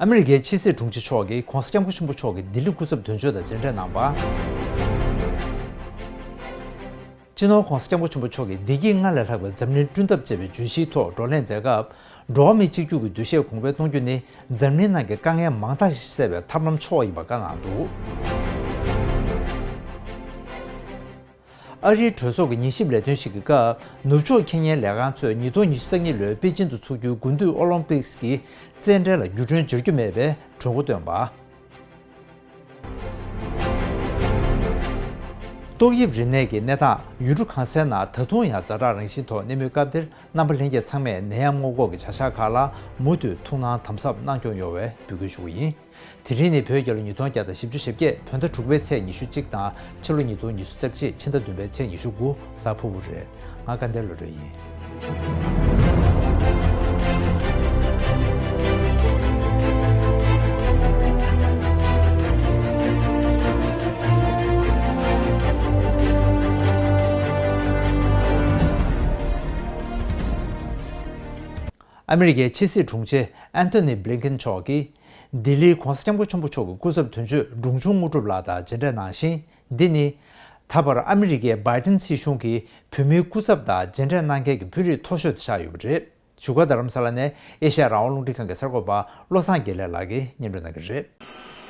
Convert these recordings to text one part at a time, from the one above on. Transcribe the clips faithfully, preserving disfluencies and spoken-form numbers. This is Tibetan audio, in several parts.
ཨ་མི་རི་ཀའི་ཕྱི་སྲིད་དྲུང་ཆེ་མཆོག་གིས་༧གོང་ས་༧སྐྱབས་མགོན་ཆེན་པོ་མཆོག་གི་ལྡི་ལི་སྐུ་ཚབ་དོན་གཅོད་དང་མཇལ་འཕྲད་གནང་བ། སྤྱི་ནོར་༧གོང་ས་༧སྐྱབས་མགོན་ཆེན་པོ་མཆོག་གིས་བདེ་སྐྱིད་སྔར་ལས་ལྷག་པའི་འཛམ་གླིང་བསྐྲུན་ཐབས་ཅེས་པའི་བརྗོད་གཞིའི་ཐོག་བགྲོ་གླེང་མཛད་སྐབས། འགྲོ་བ་མི་གཅིག་གྱུར་གྱི་འདུ་ཤེས་གོང་འཕེལ་གཏོང་རྒྱུ་ནི་འཛམ་གླིང་ནང་གི་དཀའ་ངལ་མང་དག་ཞིག་སེལ་བའི་ཐབས་ལམ་ཆོག་ཡིན་པ་བཀའ་གནང་འདུག་ཨ་རིའི་གྲོས་ཚོགས་ཀྱི་ཉན་ཞིབ་ལས་དོན་ཞིག་གི་སྐབས། ནུབ་ཕྱོགས་ཁེ་ཉན་ལས་ཁང་ཚོས་ཉིས་སྟོང་ཉི་ཤུ་རྩ་གཉིས་ལོའི་པེ་ཅིན་དུ་འཚོགས་རྒྱུའི་དགུན་དུས་ཨོ་ལིམ་པིག་སི་ཀྱི་རྩེད་འགྲན་ལ་འགྱུར་འགྲོས་འབྱོར་རྒྱུ་མེད་པའི་གྲོས་འགོ་བཏོན་པ། ཏོག་དབྱིབས་རིམས་ནད་ཀྱི་གནས་སྟངས་ཡུལ་གྲུ་གང་སའི་ནང་ད་དུང་ཡང་ཛ་དྲག་རང་བཞིན་ཐོག་གནས་མུས་སྐབས་འདིར། རྣམ་པ་ལྷན་རྒྱས་ཚང་མས་ནད་ཡམས་སྔོན་འགོག་གི་བྱ་གཞག་ཁག་ལ་མུ་མཐུད་ཐུགས་སྣང་དམ་ཟབ་གནང་སྐྱོང་ཡོང་བའི་འབོད་སྐུལ་ཞུ་གི་ཡིན། དེ་རིང་ནི་བོད་རྒྱལ་ལོ་ཉིས་སྟོང་བརྒྱ་དང་བཞི་བཅུ་ཞེ་བརྒྱད་བོད་ཟླ་དྲུག་པའི་ཚེས་ཉི་ཤུ་གཅིག་དང་ཕྱི་ལོ་ཉིས་སྟོང་ཉི་ཤུ་རྩ་གཅིག་ཕྱི་ཟླ་བདུན་པའི་ཚེས་ཉི་ཤུ་དགུ་གཟའ་ཕུར་བུ་རེད། ང་སྐལ་ལྡན་བློ་གྲོས་ཡིན། ཨ་མི་རི་ཀའི་ཕྱི་སྲིད་དྲུང་ཆེ་ཨན་ཐོ་ནི་བྷི་ལིན་ཀིན་མཆོག་གིས། ལྡི་ལིའི་༧གོང་ས་༧སྐྱབས་མགོན་ཆེན་པོ་མཆོག་གི་སྐུ་ཚབ་དོན་གཅོད་འབྲོང་ཆུང་དངོས་གྲུབ་ལགས་དང་མཇལ་འཕྲད་གནང་ཞིང་། འདི་ནི། ད་བར་ཨ་མི་རི་ཀའི་བྷའི་ཏིན་སྲིད་གཞུང་གིས་བོད་མིའི་སྐུ་ཚབ་དང་མཇལ་འཕྲད་གནང་མཁན་གྱི་དཔོན་རིགས་མཐོ་ཤོས་དུ་ཆགས་ཡོད་པ་རེད། བཞུགས་སྒར་རྡ་རམ་ས་ལ་ནས་ཨེ་ཤ་ཡ་རང་དབང་རླུང་འཕྲིན་ཁང་གི་གསར་འགོད་པ་བློ་བཟང་དགེ་ལེགས་ལགས་ཀྱིས་སྙན་སྒྲོན་གནང་གི་རེད།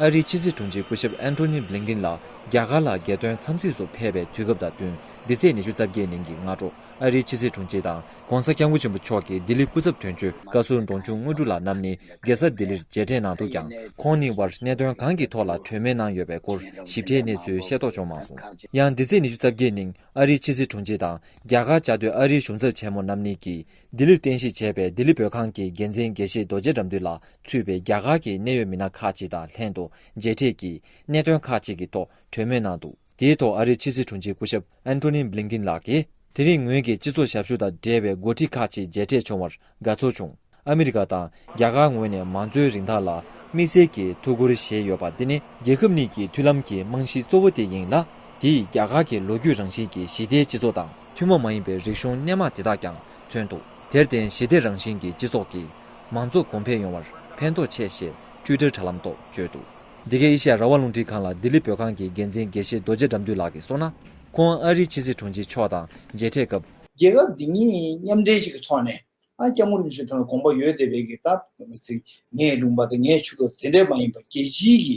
ཨ་རིའི་ཕྱི་སྲིད་དྲུང་ཆེ་སྐུ་ཞབས་ཨན་ཐོ་ནི་བྷི་ལིན་ཀིན་ལགས་རྒྱ་གར་ལ་རྒྱལ་དོན་འཚམས་གཟིགས་སུ་ཕེབས་པའི་དུས་སྐབས་དང་བསྟུན། འདི་ཚེས་ཉི་ཤུ་རྩ་བརྒྱད་ཉིན་གྱི་སྔ་དྲོ། ཨ་རིའི་ཕྱི་སྲིད་དྲུང་ཆེ་དང་༧གོང་ས་༧སྐྱབས་མགོན་ཆེན་པོ་མཆོག་གི་ལྡི་ལི་སྐུ་ཚབ་དོན་གཅོད་བཀའ་ཟུར་འབྲོང་ཆུང་དངོས་གྲུབ་ལགས་རྣམ་གཉིས་རྒྱལ་ས་ལྡི་ལིར་མཇལ་འཕྲད་གནང་འདུག་ཀྱང་། ཁོང་གཉིས་བར་གནད་དོན་གང་གི་ཐོག་ལ་གྲོས་མོལ་གནང་ཡོད་པའི་སྐོར་ཞིབ་ཕྲའི་གནས་ཚུལ་ཤེས་རྟོགས་བྱུང་མ་སོང་། ཡང་འདི་ཚེས་ཉི་ཤུ་རྩ་བརྒྱད་ཉིན་ཨ་རིའི་ཕྱི་སྲིད་དྲུང་ཆེ་དང་རྒྱ་གར་བཅའ་སྡོད་ཨ་རིའི་གཞུང་ཚབ་ཆེན་མོ་རྣམ་གཉིས་ཀྱིས་ལྡི་ལིར་རྟེན་གཞི་བྱས་པའི་ལྡི་ལི་བོད་ཁང་གི་འགན་འཛིན་དགེ་བཤེས་རྡོ་རྗེ་དགྲ་འདུལ་ལགས་ཚུད་པའི་རྒྱ་གར་གྱི་གནད་ཡོད་མི་སྣ་ཁག་ཅིག་དང་ལྷན་དུ་མཇལ་འཕྲད་ཀྱིས་གནད་དོན་ཁག་ཅིག་གི་ཐོག་གྲོས་མོལ་གནང་འདུག་དེའི་ཐོག་ཨ་རིའི་ཕྱི་སྲིད་དྲུང་ཆེ་སྐུ་ཞབས་ཨན་ཐོ་ནི་བྷི་ལིན་ཀིན་ལགས་ཀྱིས། དེ་རིང་ངོས་ཀྱིས་སྤྱི་ཚོགས་ཞབས་ཞུ་དང་འབྲེལ་བའི་འགོ་ཁྲིད་ཁག་ཅིག་མཇལ་འཕྲད་བྱུང་བར་དགའ་ཚོར་བྱུང་། ཨ་མི་རི་ཀ་དང་རྒྱ་གར་ངོས་ནས་མང་གཙོའི་རིན་ཐང་ལ་དམིགས་བསལ་གྱི་ཐུགས་ཁུར་བཞེས་ཡོད་པ་འདི་ནི་རྒྱལ་ཁབ་གཉིས་ཀྱི་མཐུན་ལམ་གྱི་རྨང་གཞི་གཙོ་བོ་དེ་ཡིན་ལ། དེས་རྒྱ་གར་གྱི་ལོ་རྒྱུས་རང་བཞིན་གྱི་ཞི་བདེའི་སྤྱི་ཚོགས་དང་ཐུན་མོང་མ་ཡིན་པའི་རིག་གཞུང་སྣེ་མང་དེ་དག་ཀྱང་མཚོན་ཐུབ། དེར་བརྟེན་ཞི་བདེ་རང་བཞིན་གྱི་སྤྱི་ཚོགས་ཀྱིས་མང་གཙོ་གོང་འཕེལ་ཡོང་བར་ཕན་ཐོགས་ཆེ་ཞེས་ཊུའི་ཊར་དྲ་ལམ་ཐོག་བརྗོད་འདུག་འདི་གའི་ཨེ་ཤ་ཡ་རང་དབང་རླུང་འཕྲིན་ཁང་ལ་ལྡི་ལི་བོད་ཁང་གི་འགན་འཛིན་དགེ་བཤེས་རྡོ་རྗེ་དགྲ་འདུལ་ལགས་ཀྱིས་གསུངས་ན། ཁོང་ཨ་རིའི་ཕྱི་སྲིད་དྲུང་ཆེ་མཆོག་དང་མཇལ་འཕྲད་སྐབས། རྒྱལ་ཁབ་འདི་གཉིས་མཉམ་འབྲེལ་ཞིག་གི་ཐོག་ནས་ཨ་སྐྱབས་མགོན་རིན་པོ་ཆེ་ཐོག་ལ་དགོངས་པ་ཡོད་བསྡད་པའི་གི་ད་མི་ཚེ་ངའི་ལུང་པ་དང་ངའི་ཆུ་ཁ་དེ་འདྲས་མ་ཡིན་པ་རྒྱལ་སྤྱིའི་གི་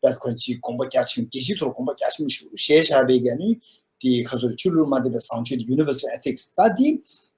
ད་ཁོ་ཅིག་དགོངས་པ་རྒྱ་ཆེན་རྒྱལ་སྤྱིའི་ཐོག་དགོངས་པ་རྒྱ་ཆེན་པོ་ཞིག་བཞེས་བཞག་པའི་གི་ནི་དེ་ཁ་སོར་ཆོས་ལུགས་མ་འདྲེས་པའི་བཟང་སྤྱོད་དེ་Universal Ethics ད་དེ་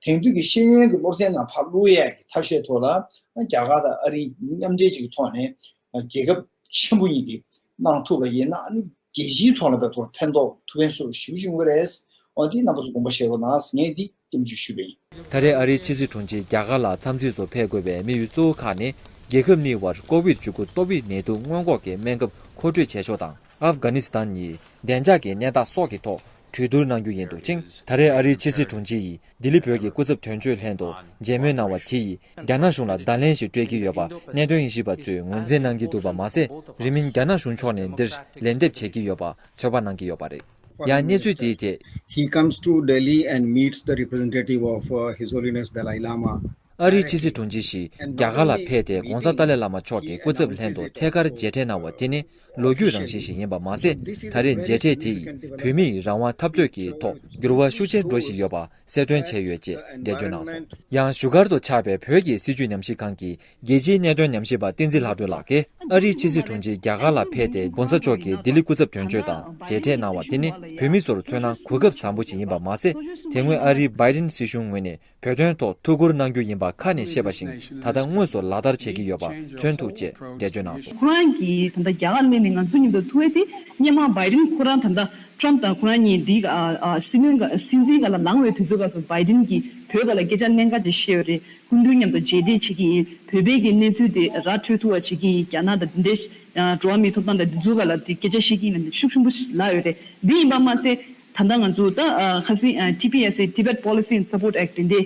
དེང་དུས་ཀྱི་ཤེས་ཡོན་གྱི་སློབ་ཚན་ནང་ཕར་བླུག་ཡས་ཀྱི་ཐབས་ཤེས་ཐོག་ལ་ཨ་རྒྱ་གར་དང་ཨ་རིའི་མཉམ་འབྲེལ་ཅིག་གི་ཐོག་ནས་རྒྱལ་ཁབ་ཆེན་པོ་གཉིས་ཀྱིས་གནང་ཐུབ་པ་ཡིན་ན་ཨ་ནི། རྒྱལ་སྤྱིའི་ཐོག་ལ་བས་ཐོག་ཕན་ཐོགས་ཐུབ་ཕན་སོགས་ཞུ་བཞིན་ཡོད་རེད། འོ་འདི་རྣམ་པ་ཚོ་དགོངས་པ་བཞེས་རོགས་གནང་ངས་འདི་སྐྱབས་འཇུག་ཞུས་པ་ཡིན། ད་རེས་ཨ་རིའི་ཕྱི་སྲིད་དྲུང་ཆེ་རྒྱ་གར་ལ་འཚམས་གཟིགས་སུ་ཕེབས་དགོས་པའི་དམིགས་ཡུལ་གཙོ་བོ་ཁག་ནི་རྒྱལ་ཁབ་གཉིས་བར་ཀོ་བིད་བཅུ་དགུ་ཏོག་དབྱིབས་ནད་དུག་སྔོན་འགོག་གི་སྨན་ཁབ་མཁོ་སྤྲོད་བྱེད་ཕྱོགས་དང་ཨབ་གྷ་ནི་སི་ཐན་ཡི་བདེ་འཇགས་ཀྱི་གནས་སྟངས་སོགས་ཀྱི་ཐོག་གྲོས་བསྡུར་གནང་རྒྱུ་ཡིན་འདུག་ཅིང་། ད་རེས་ཨ་རིའི་ཕྱི་སྲིད་དྲུང་ཆེ་ཡིས་ལྡི་ལི་བོད་ཀྱི་སྐུ་ཚབ་དོན་གཅོད་ལྷན་དུ་མཇལ་མོལ་གནང་བ་དེ་ཡིས་རྒྱ་ནག་གཞུང་ལ་བརྡ་ལན་ཞིག་སྤྲོད་ཀྱི་ཡོད་པ་གནད་དོན་དབྱེ་ཞིབ་པ་ཚོས་ངོས་འཛིན་གནང་གི་འདུག་པ་མ་ཟད། རིང་མིན་རྒྱ་ནག་གཞུང་ཕྱོགས་ནས་འདིར་ལན་འདེབས་བྱེད་ཀྱི་ཡོད་པ་ཚོད་དཔག་གནང་གི་ཡོད་པ་རེད། ཡང་གནས་ཚུལ་དེའི་ཐད། He comes to Delhi and meets the representative of uh, His Holiness Dalai Lama. ཨ་རིའི་ཕྱི་སྲིད་དྲུང་ཆེ་ཞིག་རྒྱ་གར་ལ་ཕེབས་ཏེ་༧གོང་ས་ཏཱ་ལའི་བླ་མ་མཆོག་གི་སྐུ་ཚབ་ལྷན་དུ་ཐད་ཀར་མཇལ་འཕྲད་གནང་བ་དེ་ནི་ལོ་རྒྱུས་རང་བཞིན་ཞིག་ཡིན་པ་མ་ཟད། ད་རེས་མཇལ་འཕྲད་དེ་ཡིས་བོད་མིའི་རང་དབང་འཐབ་རྩོད་ཀྱི་ཐོག་འགྱུར་བ་ཤུགས་ཆེན་འགྲོ་བཞིན་ཡོད་པ་གསལ་སྟོན་བྱས་ཡོད་ཅེས་འགྲེལ་བརྗོད་གནང་སོང་། ཡང་བཞུགས་སྒར་དུ་ཆགས་པའི་བོད་ཀྱི་སྲིད་བྱུས་ཉམས་ཞིབ་ཁང་གི་རྒྱལ་སྤྱིའི་གནད་དོན་ཉམས་ཞིབ་པ་བསྟན་འཛིན་ལྷག་སྒྲོན་ལགས་ཀྱིས་ཨ་རིའི་ཕྱི་སྲིད་དྲུང་ཆེ་རྒྱ་གར་ལ་ཕེབས་ཏེ་༧གོང་ས་མཆོག་གི་ལྡི་ལི་སྐུ་ཚབ་དོན་གཅོད་དང་མཇལ་འཕྲད་གནང་བ་དེ་ནི་བོད་མི་ཚོར་མཚོན་ན་གོ་སྐབས་བཟང་པོ་ཞིག་ཡིན་པ་མ་ཟད། དེ་སྔོན་ཨ་རིའི་བྷའི་ཏིན་སྲིད་གཞུང་ངོས་ནས་བོད་དོན་ཐོག་ཐུགས་ཁུར་གནང་རྒྱུ་ཡིན་པ་ཁ་ནས་བཤད་པ་བཞིན་ད་ལྟ་དངོས་སུ་ལག་བསྟར་བྱེད་ཀྱི་ཡོད་པ་མཚོན་ཐུབ་ཅེས་འགྲེལ་བརྗོད་གནང་སོང་། ཁོ་རང་གིས་ད་ལྟ་རྒྱ་གར་སླེབས་ནས་ང་ཚོ་མཉམ་དུ་ཐུག་པ་དེ་སྔོན་མ་བྷའི་ཏིན་ཁོ་རང་ད་ལྟ་ཊམ་དང་ཁོ་རང་གཉིས་འདི་ཨ་ཨ་སྲིད་བློན་སྲིད་འཛིན་སྒང་ལ་ལངས་པའི་དུས་ཚོད་སྐབས་སུ་བྷའི་ཏིན་གྱིས་བོད་སྒང་ལ་སྐད་ཆ་གནད་འགག་ཅིག་བཤད་ཡོད་རེད། སྐུ་མདུན་མཉམ་དུ་མཇལ་འཕྲད་བྱེད་ཀྱི་ཡིན། བོད་པའི་གི་གནས་ཚུལ་དེ་ར་འཕྲོད་ཐུབ་པ་བྱེད་ཀྱི་ཡིན། རྒྱ་ནག་དང་འདི་འདྲའི་འགྲོ་བ་མིའི་ཐོབ་ཐང་དང་འདི་ཚོའི་སྒང་ལ་དེ་སྐད་ཆ་བཤད་ཀྱི་ཡིན་ལབ་ནས་ཤུགས་ཆེན་པོ་ལབ་ཡོད་རེད། འདི་ཡིན་པ་མ་ཟད། ད་ལྟ་ང་ཚོ་ད་ཁ་སང་ཊི་པི་ཨེས་ཨེ་Tibet Policy and Support Act དེ་འདྲའི་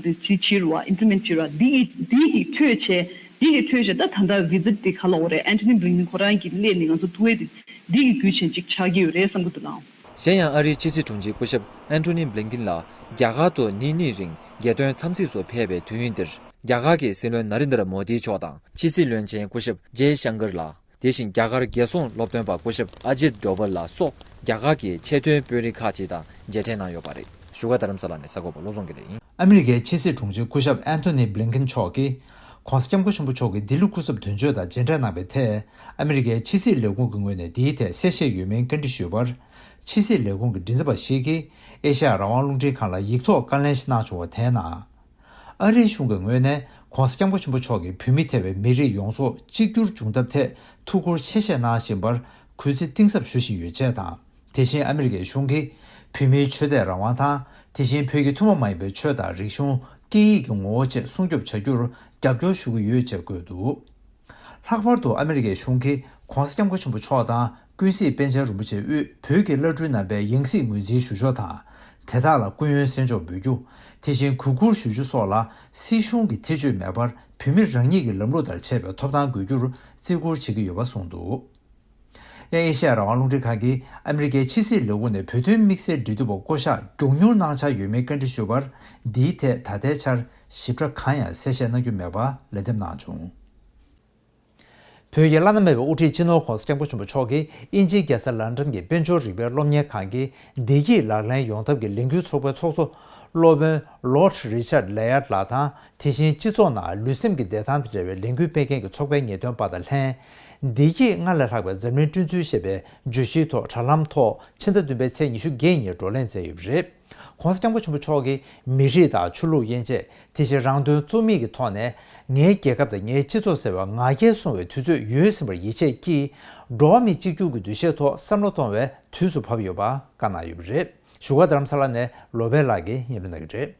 དེ་ཕྱིར་བ་ཨིམ་པི་ལི་མེན་ཊི་བྱེད་ར་འདི་གི་འདི་གི་འཕྲོས་བྱས་འདི་གི་འཕྲོས་བྱས་ད་ད་ལྟ་ཝི་ཛིཊ་དེ་ག་ལ་འོ་རེད། ཨན་ཐོ་ནི་བྷི་ལིན་ཀིན་ཁོ་རང་གིས་སླེབས་ནས་ང་ཚོ་ཐུག་པའི་དེ་འདི་གི་རྒྱུ་ཆེན་ཅིག་ཆགས་ཀྱི་ཡོད་རེད་བསམ་གྱི་འདུག་ལགས། གཞན་ཡང་ཨ་རིའི་ཕྱི་སྲིད་དྲུང་ཆེ་སྐུ་ཞབས་ཨན་ཐོ་ནི་བྷི་ལིན་ཀིན་ལགས་རྒྱ་གར་དུ་ཉིན་གཉིས་རིང་རྒྱལ་དོན་འཚམས་གཟིགས་སུ་ཕེབས་པའི་དུས་ཡུན་འདིར་ རྒྱ་གར་གྱི་སྲིད་བློན་ན་རེན་དར་མོ་དི་མཆོག་དང་ཕྱི་སྲིད་བློན་ཆེན་སྐུ་ཞབས་ཇེ་ཤང་ཀར་ལགས། དེ་བཞིན་རྒྱ་གར་རྒྱལ་སྲུང་སློབ་སྟོན་པ་སྐུ་ཞབས་ཨ་ཇིད་ཌོ་བལ་ལགས་སོགས་རྒྱ་གར་གྱི་ཆེས་མཐོའི་དཔོན་རིགས་ཁག་ཅིག་དང་མཇལ་འཕྲད་གནང་ཡོད་པ་རེད། བཞུགས་སྒར་རྡ་རམ་ས་ལ་ནས་གསར་འགོད་པ་བློ་བཟང་དགེ་ལེགས་ཡིན། ཨ་མི་རི་ཀའི་ཕྱི་སྲིད་དྲུང་ཆེ་སྐུ་ཞབས་ཨན་ཐོ་ནི་བྷི་ལིན་ཁིན་མཆོག་གིས་༸གོང་ས་༸སྐྱབས་མགོན་ཆེན་པོ་མཆོག་གི་ལྡི་ལི་སྐུ་ཚབ་དོན་གཅོད་དང་མཇལ་འཕྲད་གནང་བའི་ཐད། ཨ་མི་རི་ཀའི་ཕྱི་སྲིད་ལས་ཁུངས་ཀྱི་ངོས་ནས་འདིའི་ཐད་གསལ་བཤད་ཡོད་མེད་བཀའ་འདྲི་ཞུས་པར། ཕྱི་སྲིད་ལས་ཁུངས་ཀྱི་མགྲིན་ཚབ་པ་ཞིག་གིས་ཨེ་ཤ་ཡ་རང་དབང་རླུང་འཕྲིན་ཁང་ལ་ཡིག་ཐོག་བཀའ་ལན་ཞིག་གནང་བྱུང་བ་དེའི་ནང་། ཨ་རིའི་གཞུང་གི་ངོས་ནས་༸གོང་ས་༸སྐྱབས་མགོན་ཆེན་པོ་མཆོག་གིས་བོད་མི་ཐེ་བའི་མི་རིགས་ཡོངས་རྫོགས་གཅིག་གྱུར་འབྱུང་ཐབས་ཐད་ཐུགས་ཁུར་ཆེ་བཞེས་གནང་བཞིན་པར་གུས་བརྩི་གཏིང་ཟབ་ཞུ་བཞིན་ཡོད་ཅེས་དང་། དེ་བཞིན་ཨ་མི་རི་ཀའི་གཞུང་གིས་བོད་མིའི་ཆོས་དད་རང་དབང་དང་། དེ་བཞིན་བོད་ཀྱི་ཐུན་མོང་མ་ཡིན་པའི་ཆོས་དང་རིག་གཞུང་། སྐད་ཡིག་གི་ངོ་བོ་བཅས་སྲུང་སྐྱོབ་བྱ་རྒྱུར་རྒྱབ་སྐྱོར་ཞུ་གི་ཡོད་ཅེས་བཀོད་འདུག། ལྷག་པར་དུ་ཨ་མི་རི་ཀའི་གཞུང་གིས་༸གོང་ས་༸སྐྱབས་མགོན་ཆེན་པོ་མཆོག་དང་ཀུན་གཟིགས་པཎ་ཆེན་རིན་པོ་ཆེ་དབུས་བོད་ཀྱི་བླ་སྤྲུལ་རྣམ་པའི་ཡང་སྲིད་ངོས་འཛིན་ཞུ་ཕྱོགས་དང་། དེ་དག་ལ་སྐུ་ཡོན་གསན་འཇོག་འབུལ་རྒྱུ། དེ་བཞིན་གུས་བཀུར་ཞུ་རྒྱུ་སོགས་ལ་སྲིད་གཞུང་གི་ཐེ་བྱུས་མེད་པར་བོད་མི་རང་ཉིད་ཀྱི་ལམ་ལུགས་ལྟར་བྱེད་པའི་ཐོབ་ཐང་དགོས་རྒྱུར་བརྩི་བཀུར་བྱེད་ཀྱི་ཡོད་པ་གསུངས་འདུག། ཡང་ཨེ་ཤ་ཡ་རང་དབང་རླུང་འཕྲིན་ཁང་གིས་ཨ་མི་རི་ཀའི་ཕྱི་སྲིད་ལས་ཁུངས་ནས་བོད་དོན་དམིགས་བསལ་འབྲེལ་མཐུད་པ་བསྐོ་གཞག་མགྱོགས་མྱུར་གནང་འཆར་ཡོད་མེད་བཀའ་འདྲི་ཞུས་པར། འདིའི་ཐད་ད་ལྟའི་ཆར་ཞིབ་ཕྲ་གང་ཡང་གསལ་བཤད་གནང་རྒྱུ་མེད་པ་ལན་འདེབས་གནང་བྱུང་། བོད་ཀྱི་བླ་ན་མེད་པའི་དབུ་ཁྲིད་སྤྱི་ནོར་༸གོང་ས་༸སྐྱབས་མགོན་ཆེན་པོ་མཆོག་གིས་དབྱིན་ཇིའི་རྒྱལ་ས་ལན་ཀྲན་གྱི་དཔལ་འབྱོར་རིག་པའི་སློབ་གཉེར་ཁང་གི་བདེ་སྐྱིད་ལག་ལེན་ཡོང་ཐབས་ཀྱི་ལས་འགུལ་ཚོགས་པའི་ཚོགས་གཙོ་སློབ་དཔོན་Lord Richard Layard ལགས་དང་། དེ་བཞིན་སྤྱི་ཚོགས་ནང་ལུས་སེམས་ཀྱི་བདེ་ཐང་དང་འབྲེལ་བའི་ལས་འགུལ་སྤེལ་མཁན་གྱི་ཚོགས་པའི་ངེས་སྟོན་པ་དང་ལྷན། བདེ་སྐྱིད་སྔར་ལས་ལྷག་པའི་འཛམ་གླིང་བསྐྲུན་ཚུལ་ཞེས་པའི་བརྗོད་གཞིའི་ཐོག་དྲ་ལམ་ཐོག་ཕྱི་ཟླ་བདུན་པའི་ཚེས་ཉི་ཤུ་བརྒྱད་ཉིན་བགྲོ་གླེང་མཛད་ཡོད་པ་རེད། ༸གོང་ས་༸སྐྱབས་མགོན་ཆེན་པོ་མཆོག་གིས་མི་རིགས་དང་ཆོས་ལུགས་དབྱེ་འབྱེད། དེ་བཞིན་རང་དོན་རྩོད་མེད་ཀྱི་ཐོག་ནས་ངའི་རྒྱལ་ཁབ་དང་ངའི་སྤྱི་ཚོགས་ཟེར་བའི་ང་རྒྱལ་སྲུང་བའི་དུས་ཚོད་ཡོལ་ཟིན་པར་ཡིད་ཆེས་ཀྱིས། འགྲོ་བ་མི་གཅིག་གྱུར་གྱི་འདུ་ཤེས་ཐོག་བསམ་བློ་གཏོང་བའི་དུས་སུ་བབས་ཡོད་པ་བཀའ་གནང་ཡོད་པ་རེད། བཞུགས་སྒར་རྡ་རམ་ས་ལ་ནས་ལོ་པཎ་ལགས་ཀྱིས་སྙན་སྒྲོན་གནང་གི་རེད།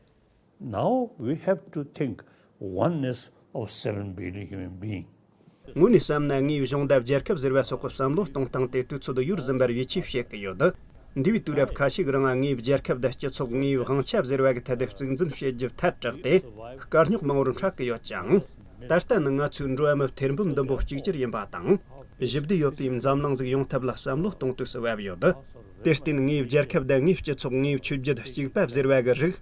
Now we have to think oneness of seven billion human beings. དངོས་ནས་བསམ་ན་ངའི་གཞུང་དང་རྒྱལ་ཁབ་ཟེར་བ་སོགས་ཀྱི་བསམ་བློ་གཏོང་སྟངས་དེ་དུས་ཚོད་ཡོལ་ཟིན་པར་ཡིད་ཆེས་བྱེད་ཀྱི་ཡོད། འདས་པའི་དུས་རབས་ཁ་ཤས་ཀྱི་རིང་ངའི་རྒྱལ་ཁབ་དང་སྤྱི་ཚོགས། ངའི་དབང་ཆ་ཟེར་བ་གི་ཐད་དུ་གཙིགས་འཛིན་བྱེད་རྒྱུ་ཐལ་དྲགས་ཏེ་དཀའ་རྙོག་མང་བོར་འཕྲད་ཀྱི་ཡོད་ཅིང་། ད་ལྟ་ནི་ང་ཚོའི་འགྲོ་བ་མི་ཐེར་འབུམ་བདུན་པོ་གཅིག་གྱུར་ཡིན་པ་དང་། ཞི་བདེ་ཡོད་པའི་འཛམ་གླིང་ཟིག་ཡོང་ཐབས་ལ་བསམ་བློ་གཏོང་དུས་སུ་བབས་ཡོད། དེར་བརྟེན་ངའི་རྒྱལ་ཁབ་དང་ངའི་སྤྱི་ཚོགས། ངའི་ཆོས་བརྒྱུད་གཅིག་པ་ཟེར་བ་གི་རིགས་